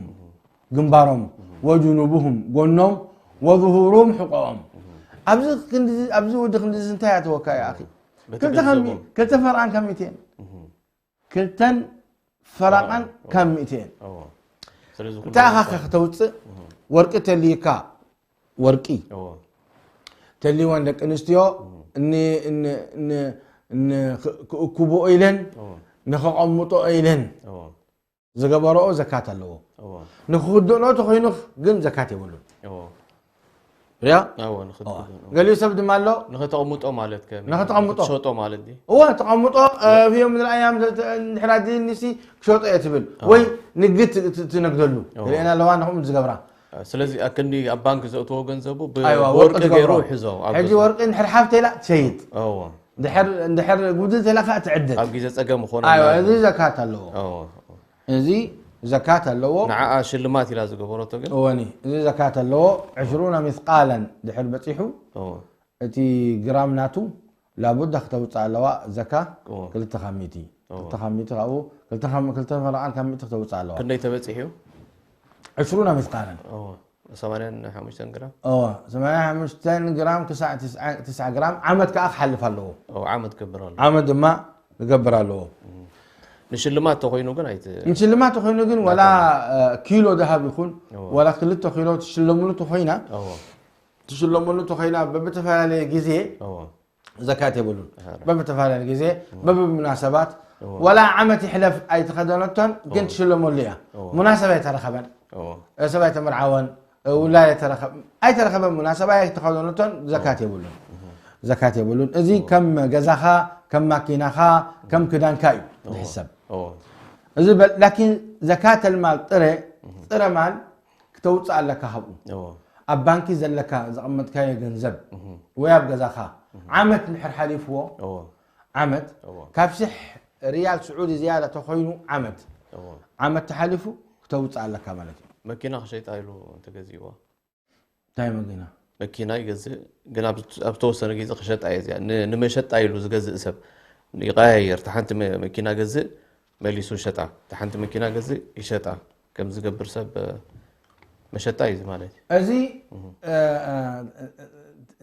ግንባሮም፣ እዎ። ወጅኑቡሁም፣ ጎኖም፣ ወዙሁሩም፣ ሕቆኦም። እዎ። ኣብዚ ክንዲ፣ ኣብዚ ወዲ ክንዲ እንታይ ኣተወካ፣ ያ ኣኺ? በቲ ክልተ ከም-፣ ገንዘቦም። ክልተ ፈርቓን ከም ሚእቲ እየን። እዎ። ክልተን ፈራቓን ፈራቓን፣ ከም እዎ። ሚእቲ እየን። እዎ። ስለዚ እንታይ ኩሉ ኢኻ ሰብ ከተውፅእ? እዎ። ወርቂ ተልይካ፣ ወርቂ እዎ። ተልይወን ደቂ ኣንስትዮ እዎ። ን-፣ ን-፣ ን-፣ ን-፣ ክ-፣ ክእክብኦ ኢለን፣ እዎ። ንኸቐምጦ ኢለን። እዎ። ዝገበረኦ ዘካት ኣለዎ። እዎ ንክክድኖ ተኮይኑ ግን ዘካት የብሉን። እዎ ሪያ እዎ ንክትክድኖ ገሊኡ ሰብ ድማ ኣሎ ንክተቕምጦ ማለት ከ ንክተቕምጦ። ትሸጦ ማለት ድዩ? እወ ተቐምጦ ፊ ዮም ልኣያም እንድሕር ኣድልኒሲ ክሸጦ እየ ትብል ወይ ንግድ ት- ት- ትነግደሉ እዎ። ገሊአን ኣለዋ ንክምኡ ዝገብራ። ስለዚ ኣብ ክንዲ ኣብ ባንክ ዘእትዎ ገንዘቡ ብ- ኣይዋ፣ ወርቂ ብወርቂ ገይሩ ትገብሮ። ይሕዞ ኣብ ሕጂ ገዝኡ። ወርቂ እንድሕር ሓፍ ተላ ትሸይጥ እዎ ድሕር እንድሕር ጉድል ተላ ከዓ ትዕድል። ኣብ ግዜ ጸገም ይኾነ ኣይዋ እዚ ዘካት ኣለዎ። እዎ እዚ ዘካት ኣለዎ። ንዓኣ ሽልማት ኢላ ዝገበረቶ ግን እወኒ እዚ ዘካት ኣለዎ። ዕሽሩና ሚስቃለን ድሕር በፂሑ እዎ እቲ ግራም ናቱ ላቡዳ ክተውፅእ ኣለዋ። ዘካ እዎ ክልተ ካብ ሚእቲ እዎ ክልተ ካብ ሚእቲ ካብኡ ክልተ ካብ- ክልተ ፈረቓን ካብ ሚእቲ ክተውፅእ ኣለዋ። ክንደይ ተበፂሑ እዩ? ዕሽሩና ሚስቃለን እዎ ሰማንያን ሓሙሽተን ግራም እዎ ሰማንያ ሓሙሽተ ግራም ክሳዕ ትስዓ- ትስዓ ግራም ዓመት ከዓ ክሓልፍ ኣለዎ። እዎ ዓመት ክገብር ኣሎ። ዓመት ድማ ክገብር ኣለዎ። ንሽልማት ተኮይኑ ግን ኣይት ንሽልማት ተኮይኑ ግን ወላ እ፣ ኪሎ ደሃብ ይኹን እዎ ወላ ክልተ ኪሎ ትሽለምሉ ተኮይና እዎ ትሽለምሉ ተኮይና በብተፈላለየ ግዜ እዎ ዘካት የብሉን። ኣሃ። በብተፈላለየ ግዜ በብሙናሰባት እዎ ወላ ዓመት ይሕለፍ ኣይተኸደነቶን ግን እዎ ትሽለመሉ እያ። እዎ ሙናሰብ ኣይተረኸበን እዎ ሰብ ኣይተመርዓወን ውላድ ኣይተረኸ- ኣይተረኸበን ሙናሰብ ኣይተኸደነቶን ዘካት የብሉን። ዘካት የብሉን። እዚ ከም ገዛኻ ከም ማኪናኻ ከም ክዳንካ እዩ ዝሕሰብ። እዎ እዚ በ- ላኪን ዘካተል ማል ጥረ ጥረ ማል ክተውፅእ ኣለካ። ካብኡ እዎ ኣብ ባንኪ ዘለካ ዘቐመጥካዮ ገንዘብ ወይ ኣብ ገዛኻ ዓመት እንድሕር ሓሊፍዎ እዎ ዓመት እዎ ካብ ሽሕ ሪያል ስዑዲ ዝያዳ ተኮይኑ ዓመት እዎ ዓመት ተሓሊፉ ክተውፅእ ኣለካ ማለት እዩ። መኪና ክሸይጣ ኢሉ እንተገዚእዋ እንታይ መኪና መኪና ይገዝእ ግን ኣብ ኣብ ተወሰነ ግዜ ክሸጣ እየ እዚኣ ን- ንመሸጣ ኢሉ ዝገዝእ ሰብ ይቀያየር። እታ ሓንቲ መ- መኪና ገዝእ መሊሱ ሸጣ፣ እታ ሓንቲ መኪና ገዝእ ይሸጣ ከም ዝገብር ሰብ እ፣ መሸጣ እዩ እዚ ማለት እዩ። እዚ እ፣ እ፣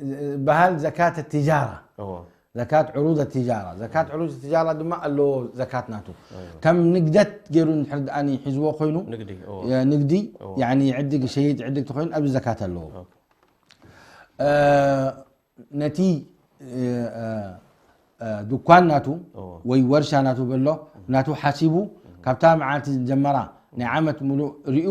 እ፣ በሃል ዘካት ትጃራ እዎ ዘካት ዕሩድ ትጃራ ዘካት ዕሩድ ትጃራ ድማ ኣለዎ። ዘካት ናቱ ከም ንግደት ገይሩ እንድሕር ደኣ ሒዝዎ ኮይኑ ንግዲ እዎ የ- ንግዲ እዎ። ያኒ ይዕድግ ይሸይጥ ይዕድግ ተኮይኑ ኣብዚ ዘካት ኣለዎ። ኦኬ። እ፣ ነቲ እ፣ እ፣ እ፣ ድኳን ናቱ እዎ ወይ ወርሻ ናቱ በሎ ናቱ ሓሲቡ ካብታ መዓልቲ ዝጀመራ ናይ ዓመት ሙሉእ ሪኡ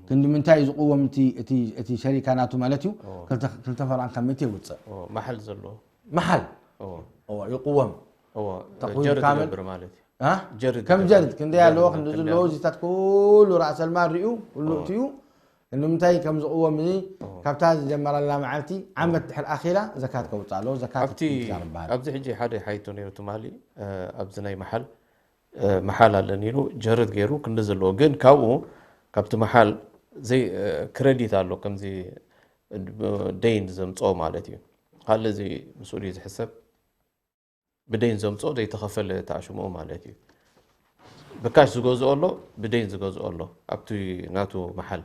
ክንዲ ምንታይ እዩ ዝቕወም እቲ- እቲ- እቲ ሸሪካ ናቱ ማለት እዩ። እዎ ክልተ ክልተ ፈርቓን ካብ ሚእቲ የውፅእ እዎ መሓል ዘለዎ መሓል እዎ እዎ ይቕወም። እዎ ተኽዊል ጀርድ ካምል ትገብር ማለት እዩ። አ? ጀርድ ከም ትገብር። ጀርድ ክንደይ ኣለዎ ጀርድ ክንዲ ክንደይ ዘለዎ ኣለዎ? ዚታት ኩሉ ራእሰልማል ሪኡ ኩሉ እትዩ ንምንታይ ከም ዝቕወም እዚ ካብታ ዝጀመረላ መዓልቲ ዓመት ድሕር ኣኺላ ዘካት ከውፅእ ኣለዎ። ዘካት ኣብቲ ትጃር ይበሃል። ኣብዚ ሕጂ ሓደ ሓይቶ ነይሩ ትማሊ እ፣ ኣብዚ ናይ መሓል እ፣ መሓል ኣለን ኢሉ ጀርድ ገይሩ ክንዲ ዘለዎ ግን ካብኡ ካብቲ መሓል ዘይ እ፣ ክረዲት ኣሎ ከምዚ እ፣ ደይን ዘምፅኦ ማለት እዩ። ካልእ እዚ ምስኡ ድዩ ዝሕሰብ ብደይን ዘምፅኦ ዘይተኸፈለ ተኣሽምኡ ማለት እዩ። ብካሽ ዝገዝኦ ኣሎ ብደይን ዝገዝኦ ኣሎ ኣብቲ ናቱ መሓል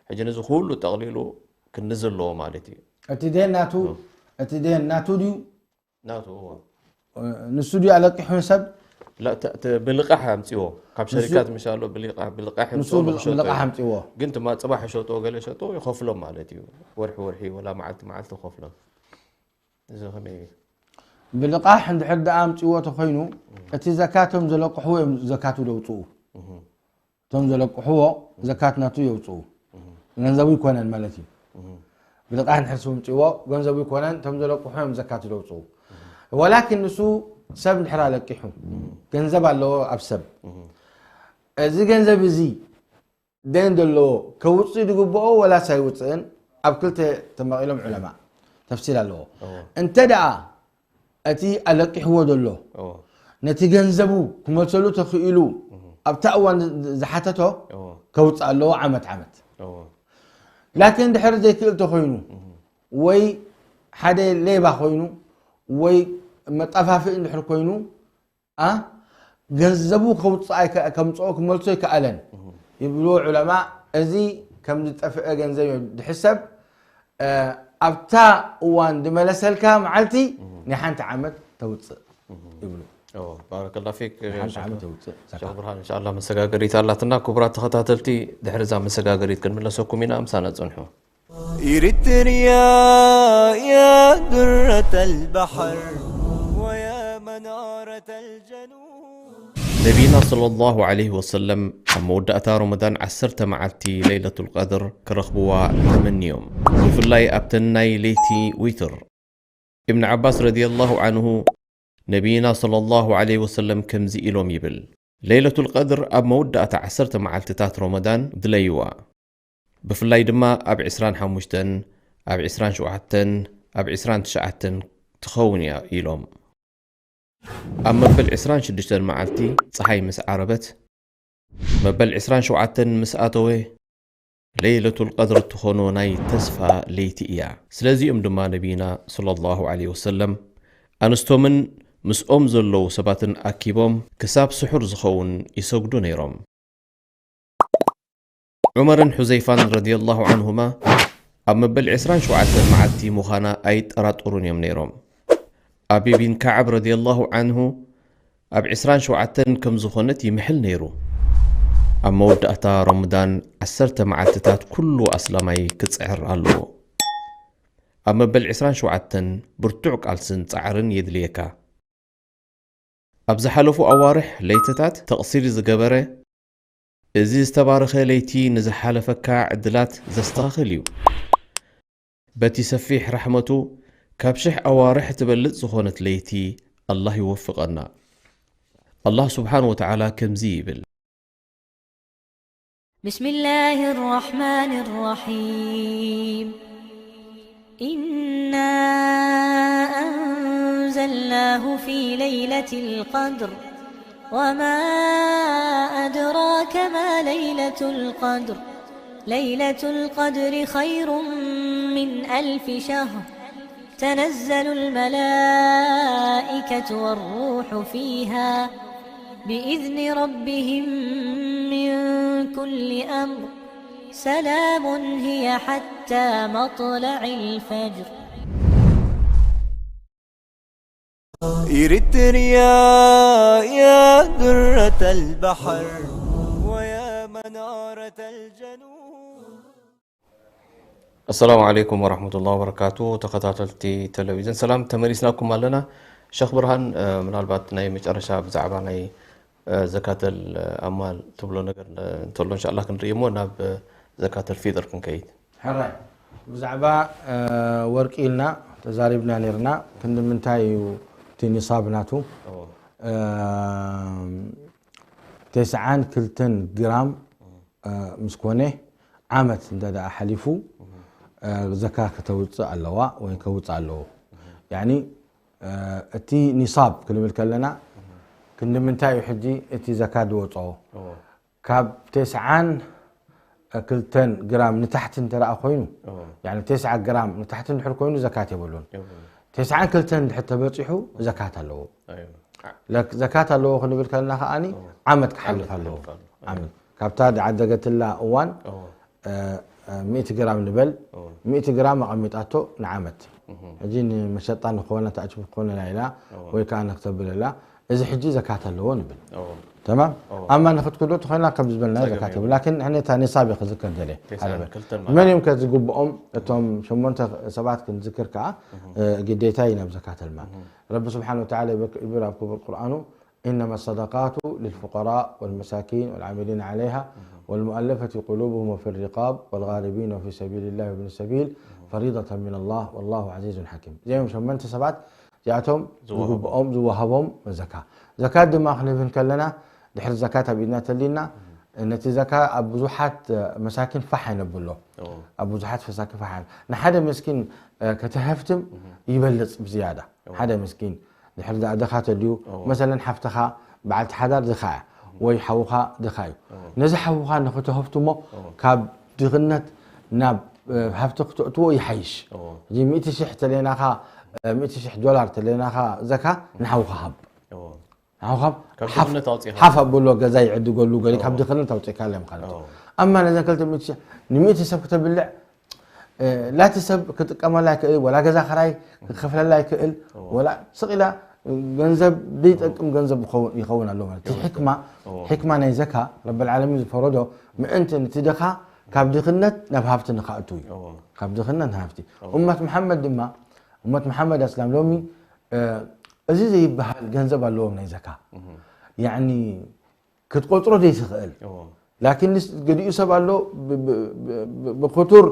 ሕጂ ነዚ ኩሉ ጠቕሊሉ ክንዲ ዘለዎ ማለት እዩ። እቲ ደን ናቱ እቲ ደን ናቱ ድዩ ናቱ እዎ ንሱ ድዩ ኣለቂሑ ንሰብ ላ፣ ተ- ተ- ብልቃሕ ኣምፅዎ ካብ ሸሪካት ምሻሎ ብልቃ- ብልቃሕ ንሱ የምፅዎ ንክሸጡ ብልቃሕ እዩ። ኣምፅዎ ግን ትማ ፅባሕ ይሸጥዎ ገለ ሸጥዎ ይኸፍሎም ማለት እዩ። ወርሒ ወርሒ ወላ መዓልቲ መዓልቲ ይኸፍሎም። እዚ ከመይ እዩ? ብልቃሕ እንድሕር ደኣ ኣምፅዎ ተኮይኑ እቲ ዘካቶም ዘለቅሕዎ እዮም ዘካቱ ደውፅኡ። እቶም ዘለቅሕዎ ዘካት ናቱ የውፅኡ። ገንዘቡ ይኮነን ማለት እዩ። ብልቃሕ እንድሕር ስምፅዎ ገንዘቡ ይኮነን እቶም ዘለቅሑ እዮም ዘካት ደውፅኡ። ወላኪን ንሱ ሰብ እንድሕር ኣለቂሑ ገንዘብ ኣለዎ ኣብ ሰብ እዚ ገንዘብ እዚ ደን ዘለዎ ከውፅእ ዝግብኦ ወላስ ኣይውፅእን ኣብ ክልተ ተመቒሎም ዑለማ ተፍሲር ኣለዎ። እንተ ደኣ እቲ ኣለቂሕዎ ዘሎ እዎ ነቲ ገንዘቡ ክመልሰሉ ተኽኢሉ ኣብታ እዋን ዝሓተቶ እዎ ከውፅእ ኣለዎ ዓመት ዓመት። እዎ ላኪን ድሕሪ ዘይክእል ተኮይኑ ወይ ሓደ ሌባ ኮይኑ ወይ መጠፋፍእ እንድሕር ኮይኑ ኣ ገንዘቡ ከውፅእ ኣይከ- ከምፅኦ ክመልሶ ኣይከኣለን ይብሉ ዑለማ። እዚ ከም ዝጠፍአ ገንዘብ እዮም ዝሕሰብ። እ፣ ኣብታ እዋን ዝመለሰልካ መዓልቲ ናይ ሓንቲ ዓመት ተውፅእ ይብሉ። እዎ ባረከላ ፊክ ሓንቲ ሸኽ ዓመት ተውፅእ ሸኽ ብርሃን እንሻላ መሰጋገሪት ኣላትና። ክቡራት ተኸታተልቲ ድሕሪ እዛ መሰጋገሪት ክንምለሰኩም ኢና። ምሳና ፅንሑ። إريتريا يا درة البحر ويا منارة الجنوب. ነቢና ሰለላሁ ዐለይሂ ወሰለም ኣብ መወዳእታ ረመዳን ዓሰርተ መዓልቲ ለይለቱል ቀድር ክረኽብዋ ተመንዮም፣ ብፍላይ ኣብተን ናይ ለይቲ ዊትር። ኢብን ዓባስ ረዲየላሁ ዐንሁ፣ ነቢና ሰለላሁ ዐለይሂ ወሰለም ከምዚ ኢሎም ይብል፣ ለይለቱል ቀድር ኣብ መወዳእታ ዓሰርተ መዓልትታት ረመዳን ድለይዋ። ብፍላይ ድማ ኣብ ዕስራን ሓሙሽተን፣ ኣብ ዕስራን ሸውዓተን፣ ኣብ ዕስራን ትሽዓተን ትኸውን እያ ኢሎም። ኣብ መበል ዕስራን ሽዱሽተን መዓልቲ ጸሓይ ምስ ዓረበት፣ መበል ዕስራን ሸውዓተን ምስ ኣተወ፣ ለይለቱል ቀድር እትኾኖ ናይ ተስፋ ለይቲ እያ። ስለዚኦም ድማ ነቢና ሰለላሁ ዐለይሂ ወሰለም ኣንስቶምን ምስኦም ዘለዉ ሰባትን ኣኪቦም ክሳብ ስሑር ዝኸውን ይሰግዱ ነይሮም። ዑመርን ሑዘይፋን ረዲየላሁ ዐንሁማ ኣብ መበል ዕስራን ሸውዓተን መዓልቲ ምዃና ኣይጠራጠሩን እዮም ነይሮም። ኣቢ ቢን ከዓብ ረዲየላሁ ዐንሁ ኣብ ዕስራን ሸውዓተን ከም ዝኾነት ይምሕል ነይሩ። ኣብ መወዳእታ ረመዳን ዓሰርተ መዓልትታት ኩሉ ኣስላማይ ክጽዕር ኣለዎ። ኣብ መበል ዕስራን ሸውዓተን ብርቱዕ ቃልስን ጻዕርን የድልየካ። ኣብ ዝሓለፉ ኣዋርሕ ለይትታት ተቕሲር ዝገበረ፣ እዚ ዝተባረኸ ለይቲ ንዝሓለፈካ ዕድላት ዘስተኻኽል እዩ። በቲ ሰፊሕ ራሕመቱ ካብ ሽሕ ኣዋርሕ ትበልጽ ዝኾነት ለይቲ ኣላህ ይወፍቐና። ኣላህ ስብሓን ወተዓላ ከምዚ ይብል። بسم الله الرحمن الرحيم. إنا أنزلناه في ليلة القدر. وما أدراك ما ليلة القدر. ليلة القدر خير من ألف شهر. تنزل الملائكة والروح فيها بإذن ربهم من كل أمر. سلام هي حتى مطلع الفجر. إريتريا يا درة البحر ويا منارة الجنوب. ኣሰላሙ ዓለይኩም ወራህመቱላሂ ወበረካቱ። ተኸታተልቲ ቴሌቪዥን ሰላም፣ ተመሊስናኩም ኣለና። ሸኽ ብርሃን፣ እ፣ ምናልባት ናይ መጨረሻ ብዛዕባ ናይ፣ እ፣ ዘካተል ኣማል ትብሎ ነገር፣ እ፣ እንተሎ እንሻላ ክንርኢ እሞ ናብ፣ እ፣ ዘካተል ፊጥር ክንከይድ። ሕራይ፣ ብዛዕባ፣ እ፣ ወርቂ ኢልና ተዛሪብና ነይርና። ክንዲ ምንታይ እዩ እቲ ኒሳብ ናቱ? እዎ። እ፣ ተስዓን ክልተን ግራም፣ እ፣ ምስ ኮነ ዓመት እንተ ደኣ ሓሊፉ፣ እ፣ ዘካ ከተውጽእ ኣለዋ ወይ ከውጽእ ኣለዎ። ያኒ፣ እ፣ እቲ ኒሳብ ክንብል ከለና ክንዲ ምንታይ እዩ ሕጂ እቲ ዘካ ዝወጽኦ? እዎ። ካብ ተስዓን ክልተን ግራም ንታሕቲ እንተ ደኣ ኮይኑ፣ እዎ። ያኒ ተስዓ ግራም ንታሕቲ እንድሕር ኮይኑ ዘካት የብሉን። የብሉን። ተስዓን ክልተን እንድሕር ተበጺሑ ዘካት ኣለዎ። ኣዮ። ለክ-፣ ዘካት ኣለዎ ክንብል ከለና ከኣኒ እዎ። ዓመት ክሓልፍ ዓመት ኣለዎ። ክሓልፍ ኣለዎ። ኣዮ። ዓመት። ካብታ ዝዓደገትላ እዋን፣ እዎ። እ፣ እ፣ ሚእቲ ግራም ንበል፣ እዎ። ሚእቲ ግራም ኣቐሚጣቶ ንዓመት። እህ። ሕጂ ንመሸጣ ንኾነ፣ ተኣችብ ክኾነ ኢላ፣ እዎ። ወይ ከኣ ንክተብለላ፣ እዚ ሕጂ ዘካት ኣለዎ ንብል። እዎ። ተማም? እዎ። ኣማ ንክትክዶ ተኾይና ከም ዝበልና ጸገም ዘካት የብሉ። የብሉ። ላኪን ሕነ እታ ኒሳብ እየ ክዝከር ደልየ። ተስዓን ሓደ በል። ክልተን መን ማለት። እዮም ከ ዝግብኦም? እቶም ሸሞንተ ሰባት ክንዝክር ከኣ፣ እህ። እ፣ ግዴታ እዩ ናብ ዘካተል ማል። እህ። ረቢ ስብሓን ወተዓላ ይበክ-፣ ይብል ኣብ ክቡር ቁርኣኑ፣ إنما الصدقات للفقراء والمساكين والعاملين عليها والمؤلفة قلوبهم وفي الرقاب والغارمين وفي سبيل الله وابن السبيل فريضة من الله والله عزيز حكيم። እዚኦም ሸሞንተ ሰባት እዚኣቶም ዝወሃቦም። ዝግብኦም ዝወሃቦም ዘካ። ዘካት ድማ ክንብል ከለና ድሕሪ ዘካት ኣብ ኢድና ተሊና ነቲ ዘካ ኣብ ብዙሓት መሳኪን ፋሕ ኣይነብሎ። እዎ። ኣብ ብዙሓት ፈሳኪ ፋሕ ኣይነ-፣ ንሓደ መስኪን፣ እ፣ ከተሀፍትም እህ። ይበልጽ ብዝያዳ። እዎ። ሓደ መስኪን ድሕር ደኣ ድኻ ተልዩ፣ እዎ። መሰለን ሓፍትኻ በዓልቲ ሓዳር ድኻ እያ፣ ወይ ሓውኻ ድኻ እዩ። እዎ። ነዚ ሓውኻ ንኽትሀፍትሞ እዎ። ካብ ድኽነት ናብ፣ እ፣ ሃፍቲ ክተእትዎ ይሓይሽ። እዎ። እዚ ሚእቲ ሽሕ ተለናኻ፣ እ፣ ሚእቲ ሽሕ ዶላር ተለናኻ ዘካ ንሓውኻ ሃብ። እዎ። ንሓውኻ ካብ ሓፍ-፣ ድኽነት ኣውፂእኻ። ሓፍ ኣብሎ ገዛ ይዕድገሉ ገሊ ካብ እዎ። ድኽነት ኣውፂእካ ኣለዮም ማለት እዩ። እዎ። ኣማ ነዘን ክልተ ሚእቲ ሽሕ ንሚእቲ ሰብ ክተብልዕ እ፣ ላቲ ሰብ ክጥቀመላ ይክእል፣ ወላ ገዛ ክራይ ክኸፍለላ ይክእል፣ እዎ። ወላ ስቕ ኢላ ገንዘብ ዘይጠቅም ገንዘብ ይኸውን፣ ይኸውን ኣሎ ማለት እዩ። እዎ። ሕክማ፣ እዎ። ሕክማ ናይ ዘካ ረብል ዓለሚን ዝፈረዶ ምእንቲ ነቲ ድኻ ካብ ድኽነት ናብ ሃፍቲ ንኸእቱ እዩ። እዎ። ካብ ድኽነት ናብ ሃፍቲ። እዎ። እመት መሓመድ ድማ፣ እመት መሓመድ ኣስላም ሎሚ፣ እ፣ እዚ ዘይበሃል ገንዘብ ኣለዎም ናይ ዘካ። እህ። ያኒ ክትቆጽሮ ዘይትኽእል። ላኪን ንስ-፣ ገሊኡ ሰብ ኣሎ ብ-፣ ብ-፣ ብ-፣ ብ-፣ ብክቱር፣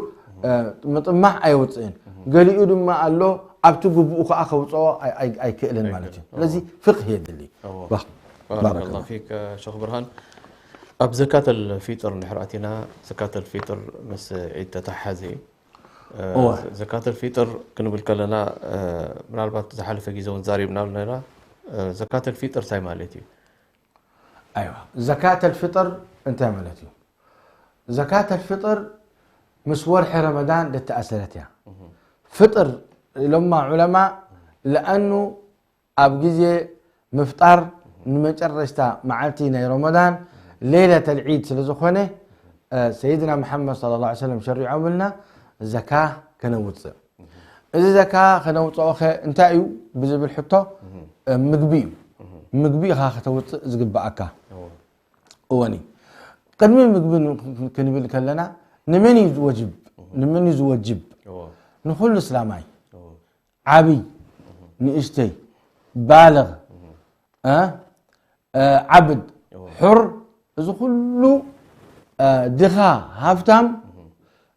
እ፣ ምጥማዕ ኣየውፅእን። ገሊኡ ድማ ኣሎ ኣብቲ ግቡኡ ከዓ ከውፅኦ ኣይ-፣ ኣይ-፣ ኣይክእልን ማለት እዩ። ስለዚ ፍቅህ የድሊ። ባህ-፣ ባረከላሁ ባረከላሁ። ፊክ ሸኽ ብርሃን። ኣብ ዘካተል ፊጥር እንድሕር ኣቲና፣ ዘካተል ፊጥር ምስ ዒድ ተተሓሓዘ እዩ። እ፣ እወ። ዘካተል ፊጥር ክንብል ከለና፣ እ፣ ምናልባት ዝሓለፈ ግዜ እውን ዛሪብናሉ ነይራ። እ፣ ዘካተል ፊጥር እንታይ ማለት እዩ? ኣይዋ፣ ዘካተል ፍጥር እንታይ ማለት እዩ? ዘካተል ፍጥር ምስ ወርሒ ረመዳን ዝተኣሰረት እያ። ፍጥር ኢሎማ ዑለማ፣ ለኣኑ ኣብ ግዜ ምፍጣር ንመጨረሽታ መዓልቲ ናይ ረመዳን ሌለተል ዒድ ስለ ዝኾነ፣ እ፣ ሰይድና መሓመድ ሰለላሁ ዐለይሂ ወሰለም ሸሪዖምልና ዘካ ከነውፅእ። እዚ ዘካ ከነውፅኦ ኸ እንታይ እዩ ብዝብል ሕቶ፣ እ፣ ምግቢ እዩ። ምግቢ ኢኻ ከተውፅእ ዝግበኣካ። እወ። እወኒ። ቅድሚ ምግቢ ን-፣ ክንብል ከለና ንመን እዩ ዝወጅብ? ንመን እዩ ዝወጅብ? እወ። ንኹሉ እስላማይ። እወ። ዓብይ፣ ንእሽተይ፣ ባልግ፣ እ፣ እ፣ ዓብድ፣ እወ። ሑር፣ እዚ ኩሉ፣ እ፣ ድኻ፣ ሃፍታም፣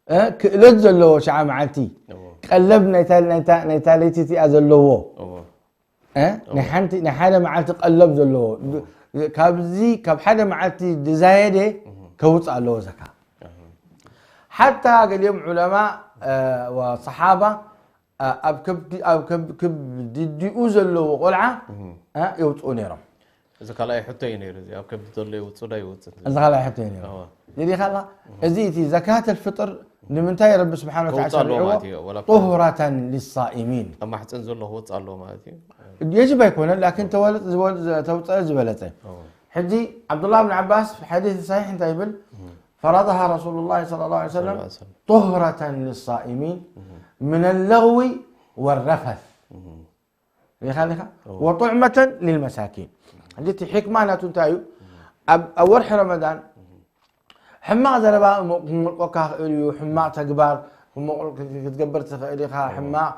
እ፣ ክእለት ዘለዎ ሸዓ መዓልቲ፣ እወ። ቀለብ ናይታ፣ ናይታ፣ ናይታ ለይቲ እቲኣ ዘለዎ፣ እወ። እ፣ ናይ ሓንቲ፣ ናይ ሓደ መዓልቲ ቀለብ ዘለዎ፣ ብ-፣ ካብዚ፣ ካብ ሓደ መዓልቲ ዝዛየደ ከውፅእ ኣለዎ ዘካ። ሓታ ገሊኦም ዑለማ፣ እ፣ ወሰሓባ፣ እ፣ ኣብ ከብዲ-፣ ኣብ ከብ-፣ ከብድዲኡ ዘለዎ ቆልዓ፣ እ፣ የውፅኡ ነይሮም። እዚ ካልኣይ ሕቶ እዩ ነይሩ፣ እዚ ኣብ ከብዲ ዘሎ ይውፅእ ዶ ኣይውፅእ? እዚ ካልኣይ ሕቶ እዩ ነይሩ። እወ። ሪኢኻ ኣላ? እዚ እቲ ዘካተል ፍጥር ንምንታይ ረቢ ስብሓነ ወተዓላ ከውፅእ ኣለዎ ሸሪዕዎ? ማለት እዩ፣ ወላ እኳ ጡሁረተን ሊሳኢሚን። ኣብ ማሕፀን ዘሎ ክወፅእ ኣለዎ ማለት እዩ። የጅብ ኣይኮነን፣ ላኪን ተወልጥ ዝበል-፣ ተውፅአ ዝበለፀ። እወ። ሕጂ ዓብዱላህ ብን ዓባስ ሓዲስ ሰሒሕ እንታይ ይብል? ፈረضها رسول الله صلى الله عليه وسلم ሰለላሁ ዐለይሂ ወሰለም። طهرة للصائمين من اللغو والرفث. ሪኢኻ ኣለኻ? እወ። وطعمة للمساكين. ሕጂ እቲ ሕክማ ናቱ እንታይ እዩ? ኣብ፣ ኣብ ወርሒ ረመዳን ሕማቕ ዘረባ ክመ-፣ ክመልቆካ ክእል እዩ፣ ሕማቕ ተግባር ክመ-፣ ክትገብር ትኽእል ኢኻ፣ እወ። ሕማቕ።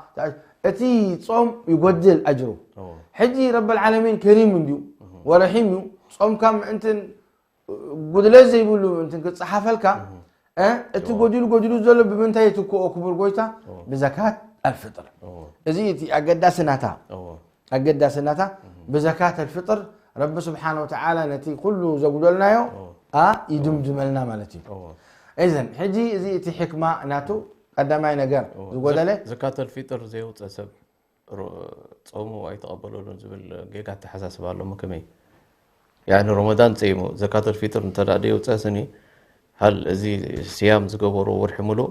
እቲ ጾም ይጎድል ኣጅሩ። እወ። ሕጂ ረበል ዓለሚን ከሪም እንድዩ፣ እወ። ወረሒም እዩ። ጾምካ ምእንትን ጉድለት ዘይብሉ ምእንትን ክጸሓፈልካ፣ እወ። እ፣ እቲ እወ። ጎዲሉ፣ ጎዲሉ ዘሎ ብምንታይ ይትክኦ ክቡር ጎይታ? እወ። ብዘካት ኣልፍጥር። እወ። እዚ እቲ ኣገዳሲ ናታ። እወ። ኣገዳሲ ናታ፣ ብዘካት ኣልፍጥር ረቢ ስብሓነ ወተዓላ ነቲ ኩሉ ዘጉደልናዮ፣ እወ። ኣ፣ ይድምድመልና ማለት እዩ። እወ። እዘን፣ ሕጂ እዚ እቲ ሕክማ ናቱ ቀዳማይ ነገር እወ። ዝጎደለ ዘ-፣ ዘካተል ፊጥር ዘየውፀ ሰብ ሮ-፣ ጾሙ ኣይተቐበለሉን ዝብል ጌጋ ኣተሓሳስባ ኣሎ። ከመይ? ያኒ ረመዳን ጸይሙ ዘካተል ፊጥር እንተ ደኣ ደየውፀ ስኒ፣ ሃል እዚ ስያም ዝገበሩ ወርሒ ሙሉእ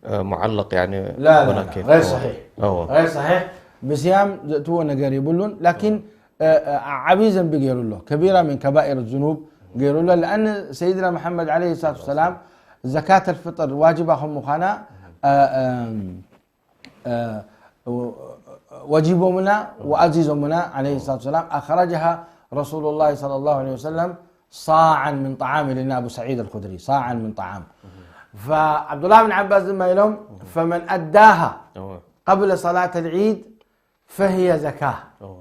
እ፣ ሙዓለቅ፣ ያኒ፣ لا، لا، لا، ወላኪን፣ غير እዎ። صحيح. እዎ። غير صحيح. ብስያም ዘእትዎ ነገር የብሉን፣ ላኪን፣ እ፣ እ፣ ዓብዪ ዘንቢ ገይሩ ኣሎ። ከቢራ ሚን ከባኢር ዝኑብ ገይሩ ኣሎ። ለኣን ሰይድና መሓመድ ዓለይሂ ሰላቱ ወሰላም ዘካተል ፍጥር ዋጅባ ከም ምዃና፣ እ፣ እ፣ እ፣ ወጂቦምና ወኣዚዞምና ዓለይሂ ሰላቱ ወሰላም። أخرجها رسول الله صلى الله عليه وسلم صاعا من طعام، لنا أبو سعيد الخدري، صاعا من طعام. فعبد الله بن عباس ድማ ኢሎም، فمن أداها እዎ። قبل صلاة العيد فهي زكاة، እዎ።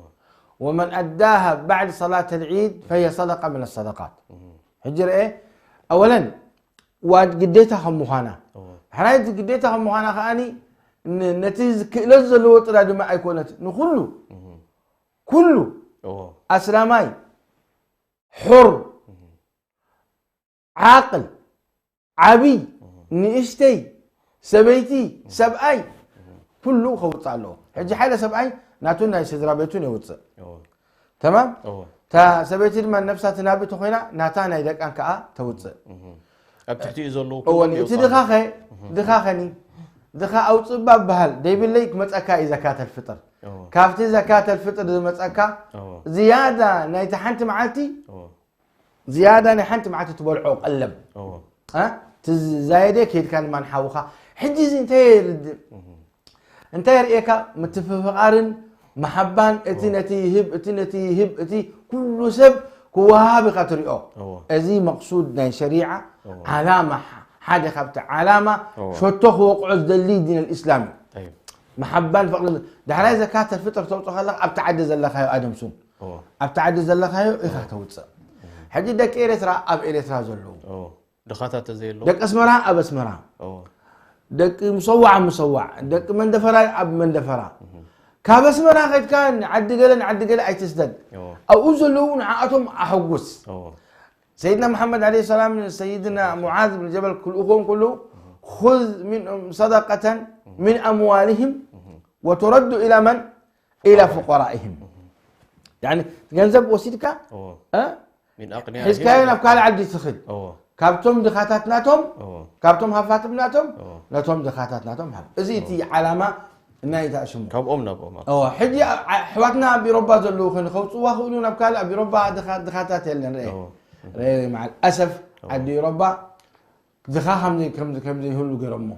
ومن أداها بعد صلاة العيد فهي صدقة من الصدقات። ሕጂ ርአ፣ أولا ዋድ ግዴታ ከም ምዃና፣ እዎ። ሕራይ ግዴታ ከም ምዃና ከኣኒ ን-፣ ነቲ ክእለት ዘለዎ ጥራይ ድማ ኣይኮነት፣ ንኹሉ፣ እዎ። ኩሉ እዎ። ኣስላማይ፣ ሑር፣ ዓቕል፣ ዓብይ፣ ንእሽተይ፣ ሰበይቲ፣ ሰብኣይ፣ ኩሉ ከውፅእ ኣለዎ። ሕጂ ሓደ ሰብኣይ ናቱን ናይ ስድራ ቤቱን የውፅእ። እዎ። ተማም? እዎ። እታ ሰበይቲ ድማ ነብሳ ትናቢ ተኾይና ናታ ናይ ደቃን ከዓ ተውፅእ። እዎ። ኣብ ትሕቲኡ ዘለዉ እዎ፣ ኩሎም እቲ የውፅእ ድኻ ኣለዉ። ኸ፣ ድኻ ኸኒ፣ ድኻ ኣውፅእ እባ በሃል፣ ደይብለይ ክመፀካ እዩ ዘካተል ፍጥር። እዎ። ካብቲ ዘካተል ፍጥር ዝመፀካ እዎ። ዝያዳ ናይቲ ሓንቲ መዓልቲ እዎ። ዝያዳ ናይ ሓንቲ መዓልቲ ትበልዖ ቀለብ። እዎ። እ? ትዛየደ ከይድካ ንማን ሓውኻ። ሕጂ እዚ እንታይ የርድ-፣ እህ። እንታይ የርእየካ? ምትፍፍቓርን መሓባን፣ እቲ እዎ። ነቲ ይህብ፣ እቲ ነቲ ይህብ፣ እቲ ኩሉ ሰብ ክወሃብ ኢኻ ትሪኦ። እዎ። እዚ መቕሱድ ናይ ሸሪዓ እዎ። ዓላማ፣ ሓደ ካብቲ ዓላማ እዎ። ሸቶ ክወቕዖ ዝደሊ ዲን ኣልእስላም እዩ። ጠይብ። መሓባን ፍቕርን። ዳሕራይ ዘካተል ፍጥር ተውፅኦ ከለኻ ኣብቲ ዓዲ ዘለኻዮ ኣደምሱን። እዎ። ኣብቲ ዓዲ ዘለኻዮ ኢኻ ተውፅእ። ሕጂ ደቂ ኤርትራ ኣብ ኤርትራ ዘለዉ፣ እዎ። ድኻታት ተዘየለዉ። ደቂ ኣስመራ ኣብ ኣስመራ፣ እዎ። ደቂ ምሰዋዕ ኣብ ምሰዋዕ፣ ደቂ መንደፈራ ኣብ መንደፈራ። ካብ ኣስመራ ከድካ ንዓዲ ገለ ንዓዲ ገለ ኣይትስደድ። እዎ። ኣብኡ ዘለዉ ንዓኣቶም ኣሐጉስ። እዎ። ሰይድና መሓመድ ዓለይሂ ሰላም ንሰይድና ሙዓዝ ብን ጀበል ክልእኽዎም ከለዉ፣ خذ منهم صدقة من أموالهم وترد إلى من؟ إلى فقرائهم። ያኒ ገንዘብ ወሲድካ እዎ። እ? من أغنيائهم ሒዝካዮ ናብ ካልእ ዓዲ ትኽድ። እዎ። ካብቶም ድኻታት ናቶም እዎ። ካብቶም ሃፋትም ናቶም እዎ። ነቶም ድኻታት ናቶም ሃብ። እዚ እቲ ዓላማ ናይ እታ ሽሙ። ካብኦም ናብኦም ኣብ እዎ፣ ሕጂ ኣ- ኣሕዋትና ኣብ ኢሮባ ዘለዉ ኸን ከውፅዋ ክእሉ ናብ ካልእ ኣብ ኢሮባ ድኻ- ድኻታት የለን። ርአ እዎ። ርአ መዓል ኣሰፍ ዓዲ ኢሮባ ድኻ ከምዘይ- ከምዘይ- ከምዘይህሉ ገይሮሞ።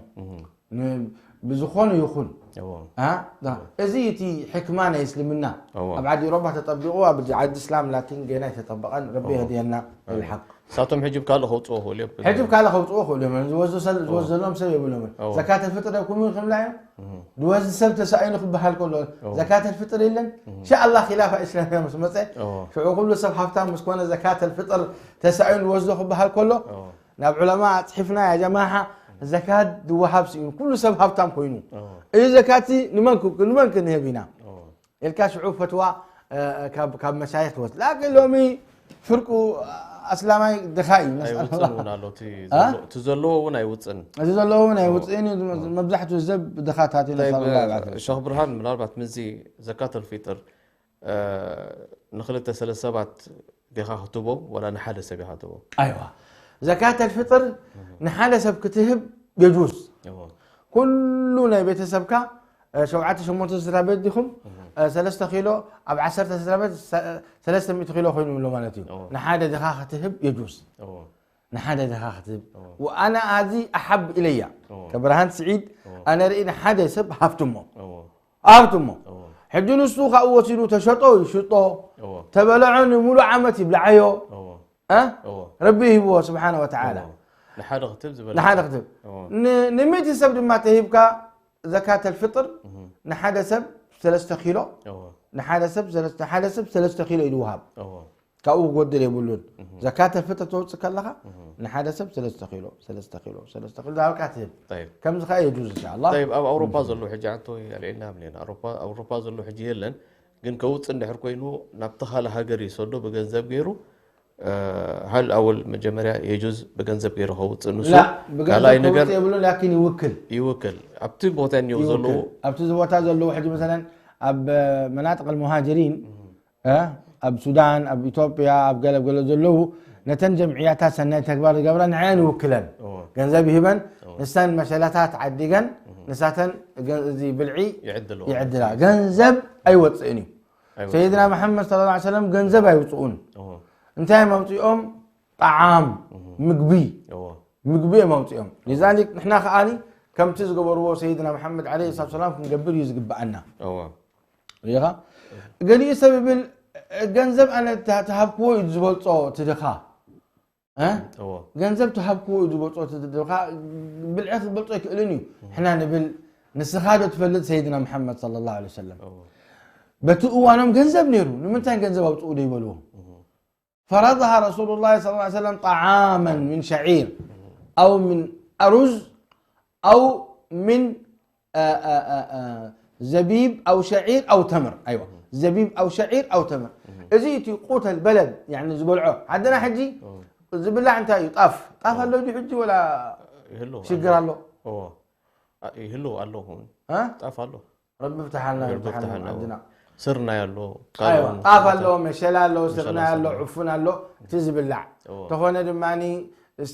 ን- ብዝኾነ ይኹን እዎ። አ? ዳ- እዚ እቲ ሕክማ ናይ እስልምና እዎ። ኣብ ዓዲ ኢሮባ ተጠቢቑ ኣብ ዓዲ እስላም ላኪን ገና ኣይተጠበቐን። ረቢ እዎ። የህድየና ልሓቅ። ንሳቶም ሕጂ ብካልእ ከውፅዎ ክእሉ እዮም። ሕጂ ካልእ ከውፅዎ ክእሉ እዮም። ዝወስዱ ሰል- ዝወስደሎም ሰብ የብሎምን። እዎ። ዘካተ ፍጥር ደኩም ክብላ እዮም። ዝወስድ ሰብ ተሳኢኑ ክበሃል ከሎ ዘካተ ፍጥር የለን። ኢንሻኣላህ ኺላፋ ኢስላሚያ ምስ መፀ እዎ። ሽዑ ኩሉ ሰብ ሃብታም ምስ ኮነ ዘካተ ፍጥር ተሳኢኑ ዝወስዶ ክበሃል ከሎ እዎ። ናብ ዑለማ ኣፅሒፍና ያ ጀማዓ ዘካት ዝወሃብ ስኢኑ ኩሉ ሰብ ሃብታም ኮይኑ እዎ። እዚ ዘካት ንመን ክ- ንመን ክንህብ ኢና እዎ። ኢልካ ሽዑ ፈትዋ እ፣ ካብ ካብ መሻይኽ ትወስድ። ላኪን ሎሚ ፍርቁ ኣስላማይ ድኻ እዩ። ነስኣል ኣይውፅን ኣላህ። እውን ኣሎ። እቲ አ? ዘሎ- እቲ ዘለዎ እውን ኣይውፅን። እዚ ዘለዎ እውን ኣይውፅእን እዩ። መብዛሕትኡ ሰብ ድኻታት እዩ። ነስኣል ኣላህ ዓፊያ። ሸኽ ብርሃን፣ ምናልባት ምዚ ዘካተል ፊጥር እ፣ ንክልተ ሰለስተ ሰባት ዲኻ ክትቦም ወላ ንሓደ ሰብ ኢኻ ትቦም? ኣይዋ ዘካተል ፍጥር ንሓደ ሰብ ክትህብ የጁዝ። እዎ። ኩሉ ናይ ቤተሰብካ እ፣ ሸውዓተ ሸሞንተ ስድራ ቤት ዲኹም እ፣ ሰለስተ ኪሎ ኣብ ዓሰርተ ስድራ ቤት ሰ- ሰለስተ ሚእቲ ኪሎ ኮይኑ ኣሎ ማለት እዩ። እዎ። ንሓደ ድኻ ክትህብ የጁዝ። እዎ። ንሓደ ድኻ ክትህብ እዎ። ወኣና ኣዚ ኣሓብ ኢለያ እዎ። ከብርሃን ስዒድ እዎ። ኣነ ርኢ ንሓደ ሰብ ሃብትሞ እዎ። ሃብትሞ እዎ። ሕጂ ንሱ ካብኡ ወሲዱ ተሸጦ ይሽጦ እዎ። ተበለዖ ንምሉእ ዓመት ይብልዓዮ እዎ። እ? እዎ። ረቢ ይህብዎ ስብሓነ ወተዓላ እዎ። ንሓደ ክትብ ዝበለ ንሓደ ክትብ እዎ። ን- ንሚእቲ ሰብ ድማ ተሂብካ ዘካተል ፍጥር ንሓደ ሰብ ሰለስተ ኪሎ እዎ። ንሓደ ሰብ ሰለስተ ሓደ ሰብ ሰለስተ ኪሎ እዩ ዝወሃብ እዎ። ካብኡ ክጎድል የብሉን ዘካተል ፍጥር ተውፅእ ከለኻ ንሓደ ሰብ ሰለስተ ኪሎ ሰለስተ ኪሎ ሰለስተ ኪሎ ዳርካ ትህብ ጠይብ። ከምዚ ከዓ የጁዝ እንሻላ ጠይብ፣ ኣብ ኣውሮፓ ዘሎ ሕጂ ኣንቶ ኣልዒልና ብለና ኣውሮፓ ኣውሮፓ ዘሎ ሕጂ የለን። ግን ከውፅእ እንድሕር ኮይኑ ናብቲ ካልእ ሃገር ይሰዶ ብገንዘብ ገይሩ እ፣ ሃል ኣወል መጀመርያ የጁዝ ብገንዘብ ገይሩ ከውፅእ ንሱ لا ብገንዘብ ካልኣይ ነገር ከውፅእ የብሉን ላኪን ይውክል ይውክል ኣብቲ ቦታ እኒው ዘለዉ ይውክል ኣብቲ እዚ ቦታ ዘለዉ ሕጂ መሰለን ኣብ መናጥቅ ልሙሃጅሪን እ፣ ኣብ ሱዳን ኣብ ኢትዮጵያ ኣብ ገለ ገለ ዘለዉ ነተን ጀምዕያታት ሰናይ ተግባር ዝገብራ ንዓየን ይውክለን እዎ። ገንዘብ ይህበን ንሳን መሸላታት ዓዲገን ንሳተን ገ- እዚ ብልዒ ይዕድልዎ። ይዕድላ ገንዘብ ኣይወፅእን እዩ ኣይወፅእን። ሰይድና መሓመድ ስለ ላ ሰለም ገንዘብ ኣይውፅኡን እዎ። እንታይ መምፅኦም ጣዓም ምግቢ እዎ። ምግቢ እዮም ኣውፅኦም ሊዛሊክ ንሕና ከዓኒ ከምቲ ዝገበርዎ ሰይድና መሓመድ ዓለ ሰላት ሰላም ክንገብር እዩ ዝግብኣና እዎ። ሪኻ ገሊኡ ሰብ ይብል ገንዘብ ኣነ ተ- ተሃብክዎ እዩ ዝበልፆ እቲ ድኻ እ? እዎ። ገንዘብ ተሃብክዎ እዩ ዝበልፆ እቲ ድኻ ብልዒ ክበልፆ ኣይክእልን እዩ ሕና ንብል ንስኻ ዶ ትፈልጥ ሰይድና መሓመድ صلى الله عليه وسلم እዎ። በቲ እዋኖም ገንዘብ ነይሩ ንምንታይ ገንዘብ ኣውፅኡ ዶ ይበልዎ فرضها رسول الله صلى الله عليه وسلم طعاما من شعير أو من أرز أو من آه، آه، آه، آه، زبيب أو شعير أو تمر أيوة زبيب أو شعير أو تمر እዚ እቲ ቁተል በለድ يعني ዝበልዖ ዓድና ሕጂ ዝብላዕ እንታይ እዩ ጣፍ ጣፍ ኣሎ ድዩ ሕጂ ወላ ይህሉ ሽግር ኣሎ እዎ። ኣ- ይህሉ ኣለኹ እ? ጣፍ ኣሎ ረቢ ፍትሓልና ረቢ ይፍትሓልና ፍትሓልና። ዓድና ስርናይ ኣሎ ኣይዋ ካልኦን ጣፍ ቦታታት ኣሎ መሸላ ኣሎ ስርናይ ኣሎ ስርናይ። ዕፉን ኣሎ እቲ ዝብላዕ እዎ። ተኾነ ድማ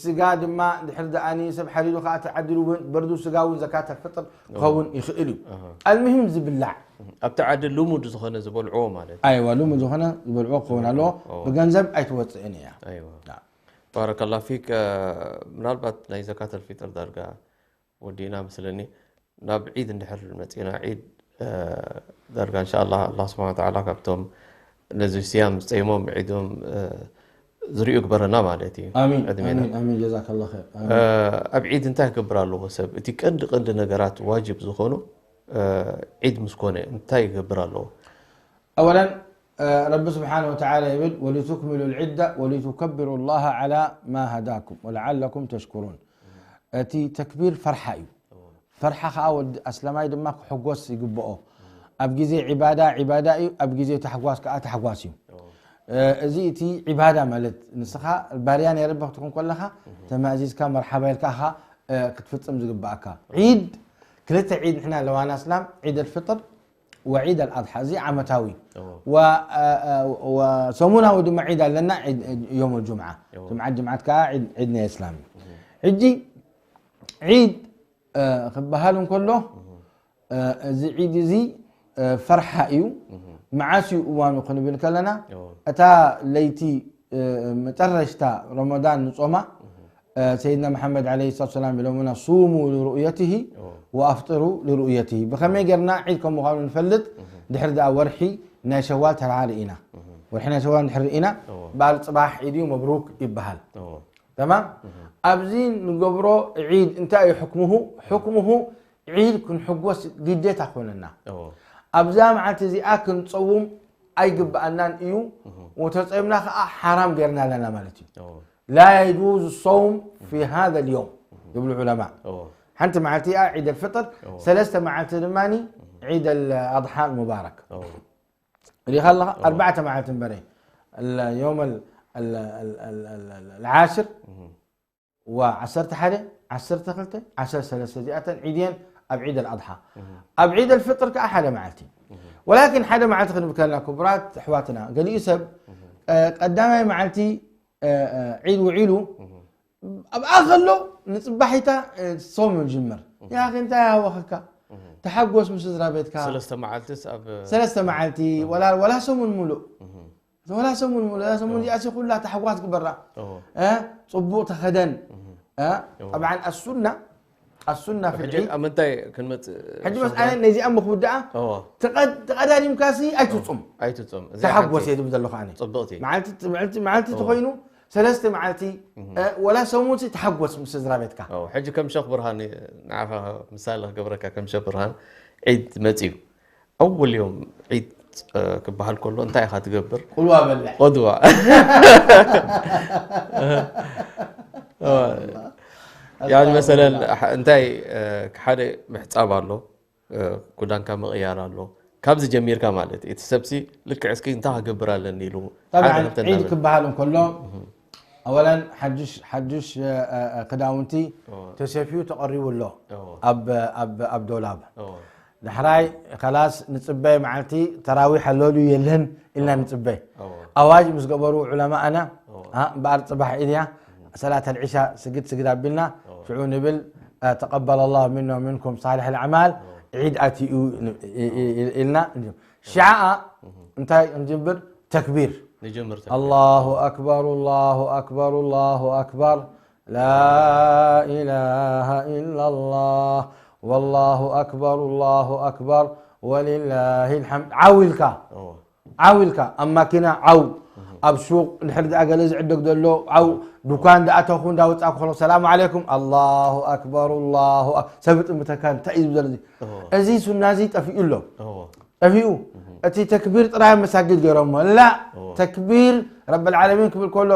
ስጋ ድማ ድሕር ደኣኒ ሰብ ሓዲዱ ከዓ ተዓዲሉ እውን በርዱ ስጋ እውን ዘካተ ፍጥር ክኸውን ይኽእል እዩ ኣሃ። ኣልምሂም ዝብላዕ ኣብቲ ዓዲ ልሙድ ዝኾነ ዝበልዕዎ ማለት እዩ። ኣይዋ ልሙድ ዝኾነ ዝበልዕዎ ክኸውን ኣለዎ እዎ። ብገንዘብ ኣይትወፅእን እያ ኣይዋ ና። ባረከላ ፊክ እ፣ ምናልባት ናይ ዘካተል ፊጥር ዳርጋ ወዲእና መስለኒ ናብ ዒድ እንድሕር መፂና ዒድ እ፣ ዳርጋ እንሻ ኣላ ኣላ ስብሓን ተዓላ ካብቶም ነዚ ስያም ዝፀይሞም ዒዶም እ፣ ዝሪኡ ግበረና ማለት እዩ ኣሚን ዕድሜና ኣሚን ኣሚን ጀዛከላ ኸይር ኣሚን። እ፣ ኣብ ዒድ እንታይ ክገብር ኣለዎ ሰብ እቲ ቀንዲ ቀንዲ ነገራት ዋጅብ ዝኾኑ እ፣ ዒድ ምስ ኮነ እንታይ ይገብር ኣለዎ ኣወለን ረቢ ስብሓን ወተዓላ ይብል፣ ወሊቱክሚሉ ልዒዳ ወሊቱከብሩ ላሃ ዓላ ማ ሃዳኩም ወለዓለኩም ተሽኩሩን። እቲ ተክቢር ፈርሓ እዩ። ፈርሓ ከዓ ወዲ ኣስላማይ ድማ ክሕጎስ ይግብኦ። ኣብ ግዜ ዒባዳ ዒባዳ እዩ፣ ኣብ ግዜ ታሕጓስ ከዓ ታሕጓስ እዩ። እዚ እቲ ዒባዳ ማለት ንስኻ ባርያ ናይ ረቢ ክትኮን ከለኻ ተማእዚዝካ መርሓባ ኢልካ ኢኻ ክትፍጽም ዝግብኣካ። ዒድ ክልተ ዒድ ንሕና ኣለዋና እስላም፣ ዒድ ኣልፍጥር ወዒድ ኣልኣድሓ፣ እዚ ዓመታዊ። ወሰሙናዊ ድማ ዒድ ኣለና፣ ዮም ልጁምዓ። ጅምዓት ጅምዓት ከዓ ዒድ ናይ እስላም እዩ። ሕጂ ዒድ ክበሃል እንከሎ እዚ ዒድ እዚ ፈርሓ እዩ። መዓስ እዩ እዋኑ ክንብል ከለና፣ እታ ለይቲ መጨረሽታ ረመዳን ንጾማ፣ ሰይድና መሓመድ ዓለይሂ ሰላቱ ሰላም ኢሎምና፣ ሱሙ ልሩእየትሂ ወኣፍጥሩ ልሩእየትሂ። ብኸመይ ጌርና ዒድ ከም ምዃኑ ንፈልጥ? ድሕሪ ደኣ ወርሒ ናይ ሸዋል ተረኣ ርኢና፣ ወርሒ ናይ ሸዋል ድሕሪ ርኢና፣ በዓል ጽባሕ ዒድ እዩ፣ መብሩክ ይበሃል። ተማም። ኣብዚ ንገብሮ ዒድ እንታይ እዩ ሕክምሁ? ሕክምሁ ዒድ ክንሕጎስ ግዴታ ኮነና። ኣብዛ መዓልቲ እዚኣ ክንጸውም ኣይግብኣናን እዩ። ወተጸምና ከኣ ሓራም ጌርና ኣለና ማለት እዩ። ላ የጁዙ ሰውም ፊ ሃዘ ልዮም ይብሉ ዑለማ። ሓንቲ መዓልቲ እያ ዒድ ኣልፍጥር፣ ሰለስተ መዓልቲ ድማ ዒድ ኣልኣድሓ ሙባረክ። ሪኻ ኣለኻ? ኣርባዕተ መዓልቲ እምበረ፣ ዮም ኣልዓሽር፣ ወዓሰርተ ሓደ፣ ዓሰርተ ክልተ፣ ዓሰርተ ሰለስተ እዚኣተን ዒድ እየን ኣብ ዒድ ኣልኣድሓ። ኣብ ዒድ ኣልፍጥር ከኣ ሓደ መዓልቲ። ወላኪን ሓደ መዓልቲ ክንብል ከለና ክቡራት ኣሕዋትና፣ ገሊኡ ሰብ ቀዳማይ መዓልቲ ዒድ ውዒሉ ኣብኣ ከሎ ንጽባሒታ ሶም ይጅምር። ያኺ እንታይ ያወኸካ? ተሓጎስ ምስ ስድራ ቤትካ። ሰለስተ መዓልትስ ኣብ ሰለስተ መዓልቲ ወላ፣ ወላ ሰሙን ሙሉእ። ወላ ሰሙን ሙሉእ፣ እዛ ሰሙን እዚኣ ሲ ኩላ ታሕጓስ ግበራ። ጽቡቕ ተኸደን። ጠብዓን ኣሱና፣ ኣሱና ፍትሒ። ኣብ ምንታይ ክንመጽእ? ሕጂ መስ ኣነ ነዚኣ ምኽብድ ደኣ ተቐዳዲምካ ሲ ኣይትጹም። ኣይትጹም። ተሓጎስ እየ ዝብል ዘለኹ ኣነ። ጽብቕቲ። መዓልቲ፣ መዓልቲ፣ መዓልቲ ተኾይኑ ሰለስተ መዓልቲ ወላ ሰሙን ሲ ተሓጎስ ምስ ስድራ ቤትካ። ሕጂ ከም ሸኽ ብርሃን ንዓኻ ምሳሌ ክገብረካ፣ ከም ሸኽ ብርሃን ዒድ መጽዩ። ኣወል ዮም ዒድ ክበሃል ከሎ እንታይ ኢኻ ትገብር? ቁልዋ በልዕ። ቁልዋ። ያኒ መሰለን እንታይ ሓደ ምሕጻብ ኣሎ፣ ክዳንካ ምቕያር ኣሎ። ካብዚ ጀሚርካ ማለት እቲ ሰብሲ ልክዕ እስኪ እንታይ ክገብር ኣለኒ ኢሉ። ጠብዓን ዒድ ክበሃል እንከሎ ኣወላን ሓዱሽ፣ ሓዱሽ ክዳውንቲ ተሰፍዩ ተቐሪቡ ኣሎ ኣብ፣ ኣብ፣ ኣብ ዶላብ። ዳሕራይ ከላስ ንጽበ መዓልቲ ተራዊሕ ኣሎ ድዩ የለን ኢልና ንጽበ። ኣዋጅ ምስ ገበሩ ዑለማእና፣ እምበኣር ጽባሕ ኢድያ ሰላት ኣልዒሻ ስግድ ስግድ ኣቢልና ሽዑ ንብል፣ ተቀበለ ላሁ ሚና ወሚንኩም ሳሊሕ ኣልኣዕማል፣ ዒድ ኣትዩ ኢልና። ሽዓ እንታይ እንጅብር? ተክቢር። ንጅምር ተክቢር። ኣላሁ ኣክበር፣ ኣላሁ ኣክበር፣ ኣላሁ ኣክበር፣ ላኢላሃ ኢላላህ፣ ወላሁ ኣክበር፣ ኣላሁ ኣክበር፣ ወሊላሂ ልሓምድ። ዓው ኢልካ፣ ዓው ኢልካ፣ ኣብ ማኪና ዓው፣ ኣብ ሱቅ ድሕሪ ደኣ ገለ ዝዕደግ ዘሎ ዓው፣ ዱኳን ደኣተኹ እንዳወጻእኩ ከሎ፣ ሰላም ዓለይኩም፣ ኣላሁ ኣክበር፣ ኣላሁ ኣክ-፣ ሰብ ይጥምተካ፣ እንታይ እዩ ዝብል ዘሎ እዚ? እዚ ሱና እዚ ጠፊኡ ኣሎ። ጠፊኡ። እቲ ተክቢር ጥራይ መሳጊድ ገይሮሞ። ላ፣ ተክቢር ረብል ዓለሚን ክብል ከሎ፣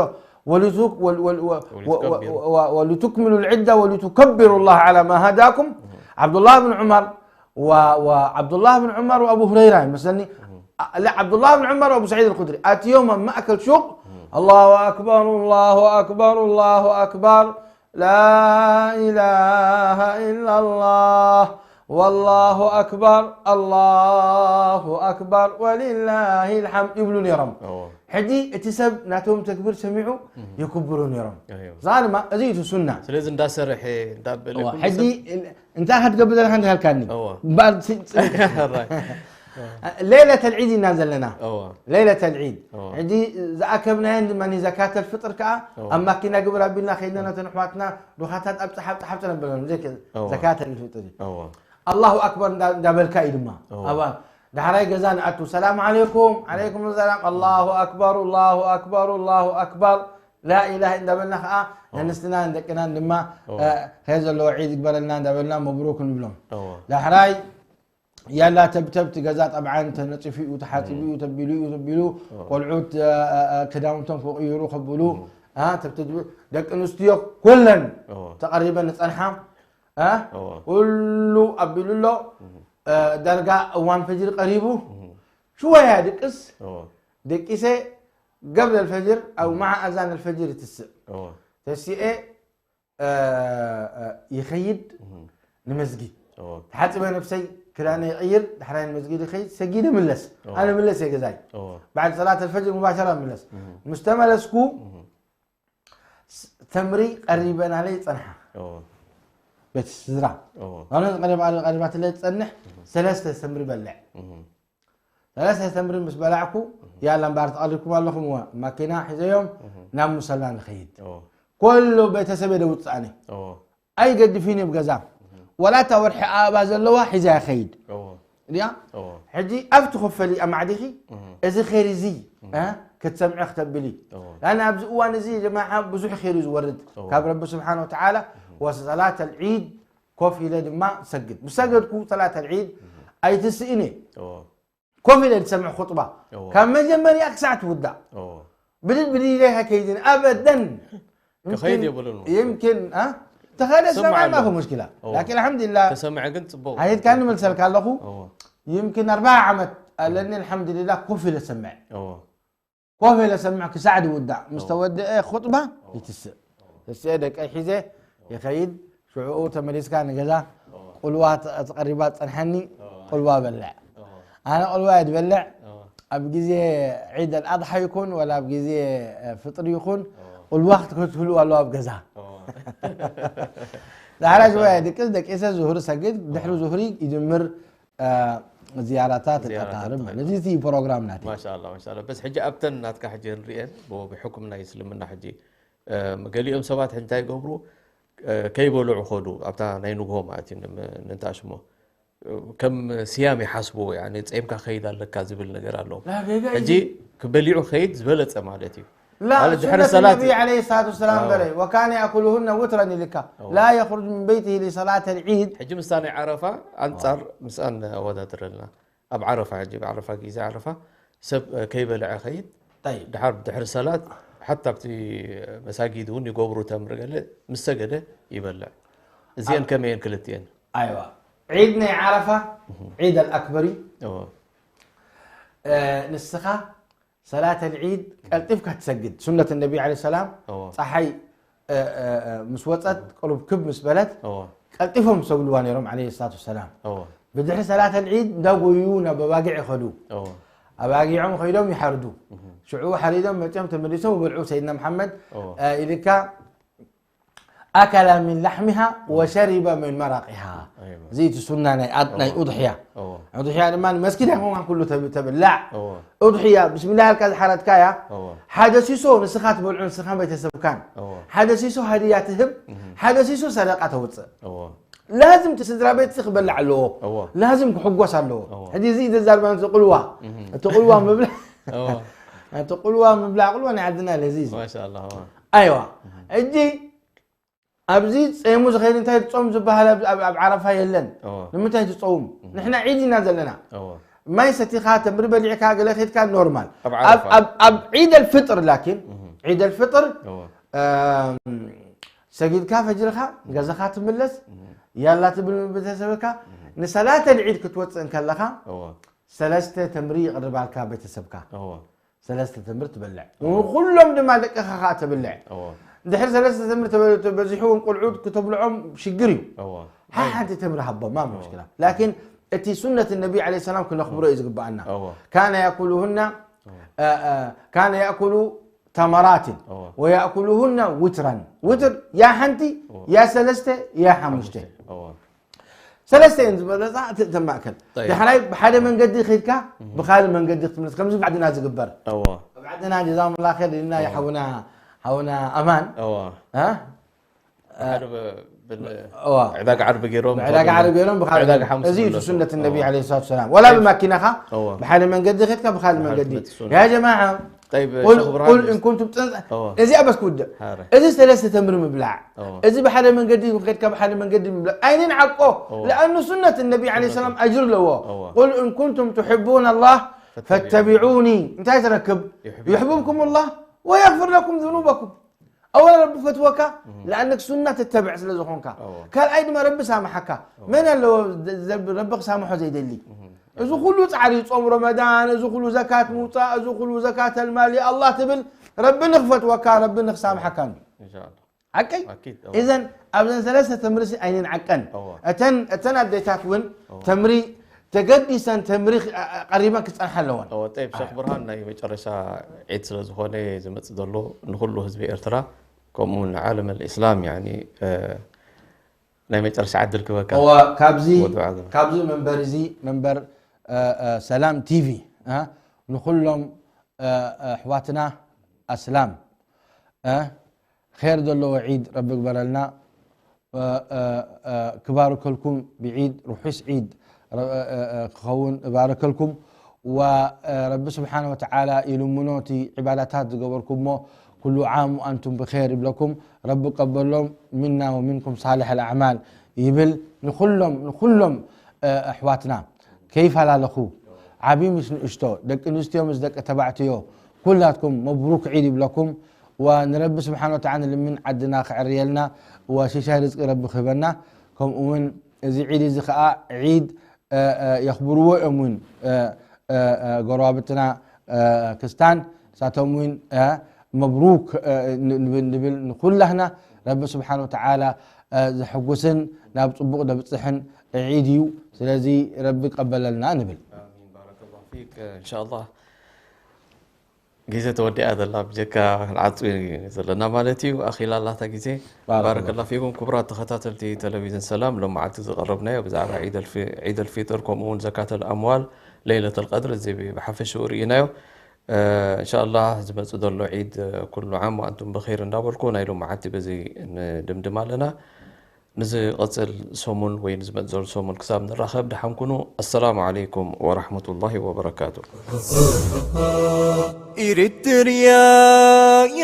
ወሊቱ-፣ ወል-፣ ወል-፣ ወ-፣ ወ-፣ ወ-፣ ወ-፣ ወሊቱክሚሉ ልዒዳ ወሊቱከቢሩ ላህ ዓላ ማ ሃዳኩም። ዓብዱላህ ብን ዑመር ወ-፣ ወዓብዱላህ ብን ዑመር ወኣቡ ሁረይራ ይመስለኒ። አ-፣ ላ፣ ዓብዱላህ ብን ዑመር ወኣቡ ሰዒድ ኣልኹድሪ ኣትዮም ኣብ ማእከል ሹቅ፣ ኣላሁ ኣክበር፣ ኣላሁ ኣክበር፣ ኣላሁ ኣክበር። لا إله إلا الله والله أكبر الله أكبر ولله الحمد ይብሉ ነይሮም። ሕጂ እቲ ሰብ ናቶም ተክቢር ሰሚዑ የክብሩ ነይሮም። እዛ ድማ እዚ እዩ እቲ ሱና። ስለዚ እንዳሰርሐ እንዳበለ ኩሉ ሕጂ ሰብ እንታይ ክትገብር ዘለካ እንተሃልካኒ እምበኣር ሌለተል ዒድ ኢና ዘለና። ሌለተል ዒድ ሕጂ ዝኣከብናየን ድማ ዘካተል ፍጥር ከዓ ኣብ ማኪና ግብር ኣቢልና ከይድና ነተን ኣሕዋትና ዱኻታት ኣብፅሓ ኣብፅሓ ኣብፅሓ ነብሎም። ዘካተል ፍጥር ኣላሁ ኣክበር እንዳበልካ እዩ ድማ። ዳሕራይ ገዛ ንኣቱ ሰላም ዓለይኩም ዓለይኩም ሰላም ኣላሁ ኣክበር ኣላሁ ኣክበር ኣላሁ ኣክበር ላኢላህ እንዳበልና ከዓ ነንስትና ንደቅናን ድማ ከ ዘለዎ ዒድ ይግበረልና እንዳበልና መብሩክ ንብሎም። ዳሕራይ ያላ ተብተብ፣ እቲ ገዛ ጠብዓን ተነፂፉ እዩ፣ ተሓፂቡ እዩ፣ ተቢሉ እዩ፣ ተቢሉ፣ ቆልዑት ክዳውንቶም ክቕይሩ ከብሉ፣ ተብተብ፣ ደቂ ኣንስትዮ ኩለን ተቐሪበን ንፀንሓ። ኩሉ ኣቢሉ ኣሎ። ዳርጋ እዋን ፈጅሪ ቀሪቡ። ሽወያ ድቅስ፣ ደቂሰ قبل الفجر أو مع أذان الفجر ትስእ። ተሲኤ ይኸይድ ንመስጊድ። ተሓፅበ ነብሰይ፣ ክዳነ ይቕይር፣ ዳሕራይ ንመስጊድ ይኸይድ፣ ሰጊደ ምለስ። ኣነ ምለስ እየ ገዛይ። بعد صلاة الفجر مباشرة ምለስ። ምስ ተመለስኩ ተምሪ ቀሪበናለይ ይጸንሓ። ቤት ስድራ። ማለት ቀሪባ፣ ቀሪባትለይ ትጸንሕ፣ ሰለስተ ተምሪ በልዕ። ሰለስተ ተምሪ ምስ በላዕኩ፣ ያላ እምበኣር ተቐሪብኩም ኣለኹም፣ እወ፣ ማኪና ሒዘዮም ናብ ሙሰላ ንኸይድ። ኩሉ ቤተሰበይ ደውጽኣኒ። ኣይገድፍን እየ ብገዛ። ወላ እታ ወርሒ ኣበባ ዘለዋ ሒዛ ይኸይድ። ድያ? ሕጂ ኣብቲ ክፈሊ ኣማዕዲኺ፣ እዚ ኸይር እዚ፣ እ፣ ክትሰምዒ ክተብሊ። ላን ኣብዚ እዋን እዚ ጀማዓ ብዙሕ ኸይር እዩ ዝወርድ ካብ ረቢ ስብሓን ወተዓላ። ወሰላት ኣልዒድ ኮፍ ኢለ ድማ ሰግድ። ምስ ሰገድኩ ሰላት ኣልዒድ ኣይትስእን እየ። ኮፍ ኢለ ዝሰምዕ ኹጥባ ካብ መጀመርያ ክሳዕ ትውዳእ። ብድድ ብድድ ኢለ ከይድን ኣበደን። ክኸይድ የብሉን። يمكن، ها؟ ተኸደ ስምዓ ስማዕ ኣሎ። ማኹ ሙሽኪላ። ላኪን ኣልሓምዱሊላህ። ተሰምዐ ግን ጽቡቕ። ሃይትካ ንመልሰልካ ኣለኹ። يمكن ኣርባዓ ዓመት ኣለኒ ኣልሓምዱሊላህ ኮፍ ኢለ ሰምዕ። ኮፍ ኢለ ሰምዕ ክሳዕ ዝውዳእ። ምስ ተወደአ ኹጥባ ይትስእ። ተስኤ ደቀይ ሒዘ ይኸይድ። ሽዑኡ ተመሊስካ ንገዛ ቁልዋ ተ-፣ ተቐሪባ ትጸንሓኒ፣ ቁልዋ በልዕ። ኣነ ቁልዋ እየ ዝበልዕ። ኣብ ግዜ ዒድ ኣልኣድሓ ይኹን ወላ ኣብ ግዜ፣ እ፣ ፍጥሪ ይኹን፣ ቁልዋ ክትህልው ኣለዋ ኣብ ገዛ። ዳሕራ ሽወያ ድቅስ፣ ደቂሰ ዙሁር ሰግድ፣ ድሕሪ ዙሁሪ ይጅምር፣ እ፣ ዝያራታት ዝያራታት ተቃርብ ተቃርብ። ማለት እዚ ፕሮግራም ናተይ። ማሻኣላ፣ ማሻኣላ። በስ ሕጂ ኣብተን ናትካ ሕጂ ንሪኤን፣ ብ-፣ ብሕኩም ናይ እስልምና ሕጂ፣ እ፣ ገሊኦም ሰባት ሕጂ እንታይ ይገብሩ? እ፣ ከይበልዑ ኸዱ፣ ኣብታ ናይ ንግሆ ማለት እዩ፣ ን-፣ ንንታሽሞ። ከም ስያም ይሓስብዎ፣ ያኒ ጸይምካ ክኸይድ ኣለካ ዝብል ነገር ኣለዎም። ላ፣ ጌጋ እዩ። ሕጂ ክበሊዑ ክኸይድ ዝበለጸ ማለት እዩ። ላ፣ ማለት ድሕሪ ሱነት ሰላት ነቢ ዓለይሂ ሰላቱ ወሰላም ኣዎ። በለ፣ "ወካነ ያእኩሉሁነ ውትረን" ኢልካ። ኣዎ። "ላ የኽሩጅ ምን በይቲሂ ሊሰላት ኣልዒድ." ሕጂ ምስታ ናይ ዓረፋ ኣንጻር ኣዎ። ምስኣን ኣወዳድረልና። ኣብ ዓረፋ ሕጂ፣ ኣብ ዓረፋ፣ ግዜ ዓረፋ ሰብ፣ እ፣ ከይበልዐ ኸይድ። ጠይብ። ድሓር ድሕሪ ሰላት ሓታ ኣብቲ መሳጊድ እውን ይገብሩ ተምሪ ገለ ምስ ሰገደ ይበልዕ። እዚአን ኣብ ከመየን ክልቲአን? ኣይዋ። ዒድ ናይ ዓረፋ፣ እህ። ዒድ ኣልኣክበር እዩ። እዎ። እ፣ ንስኻ ሰላት ኣልዒድ ቀልጢፍካ ትሰግድ። ሱነት ነቢ ዓለይሂ ሰላም፣ እዎ። ጸሓይ፣ እ፣ እ፣ እ፣ ምስ ወጸት፣ ቁሩብ ክብ ምስ በለት፣ እዎ። ቀልጢፎም ዝሰግድዋ ነይሮም ዓለይሂ ሰላቱ ወሰላም። እዎ። ብድሕሪ ሰላት ኣልዒድ እንዳጎዩ ናብ ኣባጊዕ ይኸዱ። እዎ። ኣባጊዖም ኸይዶም ይሓርዱ። እህ። ሽዑ ሓሪዶም መጺኦም ተመሊሶም ይበልዑ። ሰይድና መሓመድ፣ እዎ። እ፣ ኢልካ ኣከላ ሚን ላሕሚሃ ወሸሪበ ሚን መራቂሃ። ኣይዋ። እዚ እቲ ሱና ናይ ኣድ-፣ ናይ እዎ። ኡድሕያ። እዎ። ኡድሕያ ድማ ንመስጊድ ኣይኮንካን ኩሉ ተብ-፣ ተብላዕ። እዎ። ኡድሕያ ብስሚላህ ኢልካ ዝሓረድካያ፣ እዎ። ሓደ ሲሶ ንስኻ ትበልዖ፣ ንስኻን ቤተሰብካን። እዎ። ሓደ ሲሶ ሃድያ ትህብ፣ እህ። ሓደ ሲሶ ሰደቃ ተውፅእ። እዎ። ላዝም እቲ ስድራ ቤት ክበልዕ ኣለዎ። እዎ። ላዝም ክሕጎስ ኣለዎ። እዎ። ሕጂ እዚ ዘዛርባን እዚ ቁልዋ። እህ። እቲ ቁልዋ ምብላዕ፣ እዎ። እቲ ቁልዋ ምብላዕ፣ ቁልዋ ናይ ዓድና ለዚ እዩ። ማሻኣላህ፣ እዎ። ኣይዋ። እህ። ሕጂ ኣብዚ ጸይሙ ዝኸይድ እንታይ ትጾም ዝበሃል ኣብ፣ ኣብ፣ ኣብ ዓረፋ የለን። እዎ። ንምንታይ ትጸውም? እህ። ንሕና ዒድ ኢና ዘለና። እዎ። ማይ ሰቲኻ፣ ተምሪ በሊዕካ፣ ገለ ኸይድካ ኖርማል። ኣብ ኣብ፣ ዓረፋ። ኣብ፣ ኣብ ዒድ ኣልፍጥር ላኪን፣ እህ። ዒድ ኣልፍጥር፣ እዎ። እም፣ ሰጊድካ ፈጅርኻ፣ እህ። ገዛኻ ትምለስ፣ እህ። ያላ ትብል ቤተሰብካ፣ እህ። ንሰላት ኣልዒድ ክትወጽእ እንከለኻ፣ እዎ። ሰለስተ ተምሪ ይቕርባልካ ቤተሰብካ። እዎ። ሰለስተ ተምሪ ትበልዕ። እዎ። ንኹሎም ድማ ደቅኻ ኸኣ ተብልዕ። እዎ። ድሕሪ ሰለስተ ተምሪ ተበ-፣ ተበዚሑ እውን ቆልዑት ክተብልዖም ሽግር እዩ። እዎ። ሓ-፣ ሓንቲ ተምሪ ሃቦም፣ ማ እዎ። ሙሽኪላ። ላኪን እቲ ሱነት ነቢ ዓለይሂ ሰላም ክነኽብሮ እዩ ዝግብኣና። እዎ። ካነ ያእኩሉሁና፣ እዎ። አ፣ አ፣ ካነ ያእኩሉ ተመራትን እዎ። ወያእኩሉሁና ውትራን። ውትር ያ ሓንቲ፣ እዎ። ያ ሰለስተ፣ ያ ሓሙሽተ። ሓሙሽተ። እዎ። ሰለስተ እየን ዝበለፃ እቲ፣ እተን ማእከል። ጠይብ። ዳሕራይ ብሓደ መንገዲ ኸይድካ፣ እህ። ብኻልእ መንገዲ ክትምለስ። ከምዚ ብዓድና ዝግበር። እዎ። ኣብ ዓድና ጀዛኩሙላህ ኸይር ኢልና እዎ። ሓውና፣ ሓውና ኣማን። እዎ። እ? ብሓደ ብ-፣ ብል-፣ እዎ። ዕዳጋ ዓርቢ ገይሮም፣ ብዕዳጋ ብኻልእ ዓርቢ ገይሮም፣ ብኻልእ ዕዳጋ መንገዲ። ሓሙስ እዚ እዩ ዝምለሱ። ሱነት ነቢ እዎ። ዓለይሂ ሰላቱ ወሰላም። ወላ ጠይብ። ብማኪናኻ፣ እዎ። ብሓደ መንገዲ ኸይድካ፣ ብኻልእ እዎ፣ መንገዲ። ሓድሽ መፅእ ሱነት። ያ ጀማዓ፣ طيب قل شيخ إبراهيم قل إن كنتم تنطق أوه. እዚ ኣበስ ክውድእ هاري እዚ ሰለስተ ተምሪ ምብላዕ أوه. እዚ ብሓደ መንገዲ ከድካ ብሓደ መንገዲ ምብላዕ ኣይንንዓቆ أوه. لأنه سنة النبي عليه السلام أجر ኣለዎ أوه. قل إن كنتم تحبون الله فاتبعوني. فاتبعوني እንታይ ትረክብ يحببكم يحببكم الله ويغفر لكم ذنوبكم أولا رب فتوك لأنك سنة تتبع ስለ ዝኾንካ أوه. ካልኣይ ድማ ረቢ ሳምሓካ መን ኣለዎ ዘ- ረቢ ክሳምሖ ዘይደሊ እዚ ኩሉ ፃዕሪ ጾም ረመዳን እዚ ኩሉ ዘካት ምውፃእ እዚ ኩሉ ዘካተል ማሊ ኣላህ ትብል ረቢ ንክፈትወካ ረቢ ንክሳምሓካን እዩ إن شاء الله ሓቀይ أكيد እዘን ኣብዘን ሰለስተ ተምርሲ ኣይንንዓቀን أوه. እተን እተን ኣዴታት እውን ተምሪ ተገዲሰን ተምሪ ኣ- ኣ- ቀሪበን ክፀንሓ ኣለወን أوه. طيب شيخ برهان ናይ መጨረሻ ዒድ ስለ ዝኾነ ዝመጽእ ዘሎ ንኩሉ ህዝቢ ኤርትራ ከምኡ ንዓለም الإسلام يعني ናይ መጨረሻ ዕድል ክበካ እወ ካብዚ ወዱዓ ገባ። ካብዚ መንበር እዚ መንበር እ፣ እ፣ ሰላም ቲቪ እ፣ ንኩሎም እ፣ እ፣ ኣሕዋትና ኣስላም እ፣ ኸር ዘለዎ ዒድ ረቢ ግበረልና እ፣ እ፣ እ፣ ክባርከልኩም ብዒድ ርሑስ ዒድ ረ- እ፣ እ፣ እ፣ ክኸውን እባረከልኩም ወ እ፣ ረቢ ስብሓን ወተዓላ ይልምኖ እቲ ዕባዳታት ዝገበርኩሞ ኩሉ ዓም ኣንቱም ብኸር ይብለኩም ረቢ ቀበሎም ምና ወሚንኩም ሳልሕ ኣልኣዕማል ይብል ንኩሎም ንኩሎም እ፣ ኣሕዋትና ከይፈላለኹ ዓብዪ ምስ ንእሽቶ ደቂ ኣንስትዮ ምስ ደቂ ተባዕትዮ ኩላትኩም መብሩክ ዒድ ይብለኩም ወንረቢ ስብሓን ወተዓላ ንልምን ዓድና ክዕርየልና ወሽሻይ ርዝቂ ረቢ ክህበና ከምኡ እውን እዚ ዒድ እዚ ከዓ ዒድ እ፣ እ፣ የኽብርዎ እዮም እውን እ፣ እ፣ እ፣ ጎረባብትና እ፣ ክስታን ንሳቶም እውን እ፣ መብሩክ እ፣ ን- ንብል ንብል ንኩላህና ረቢ ስብሓን ወተዓላ እ፣ ዘሐጉስን ናብ ፅቡቅ ዘብፅሕን ዒድ እዩ ስለዚ ረቢ ቀበለልና ንብል آمين بارك الله فيك إن شاء الله ግዜ ተወዲኣ ዘላ ብጀካ ክንዓፁ ዘለና ማለት እዩ ኣኺላ ኣላታ ግዜ ባረከላሁ። ባረከላ ፊኩም ክቡራት ተኸታተልቲ ቴሌቪዝን ሰላም ሎም መዓልቲ ዝቐረብናዮ ብዛዕባ ዒድ ኣልፊ- ዒድ ኣልፊጥር ከምኡ እውን ዘካተል ኣምዋል ለይለት ኣልቀድር እዚ ብሓፈሽኡ ርኢናዮ እንሻላ ዝመፅእ ዘሎ ዒድ ኩሉ ዓም ወኣንቱም ብኸይር እንዳበልኩ ናይ ሎም መዓልቲ በዚ ንድምድም ኣለና ንዝቐፅል ሰሙን ወይ ንዝመፅእ ዘሎ ሰሙን ክሳብ ንራኸብ ደሓን ኩኑ ኣሰላሙ ዓለይኩም ወራሕመቱላሂ ወበረካቱ إريتريا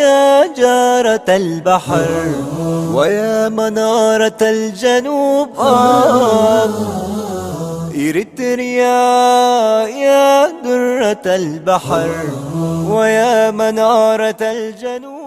يا جارة البحر ويا منارة الجنوب آه. إريتريا يا درة البحر ويا منارة الجنوب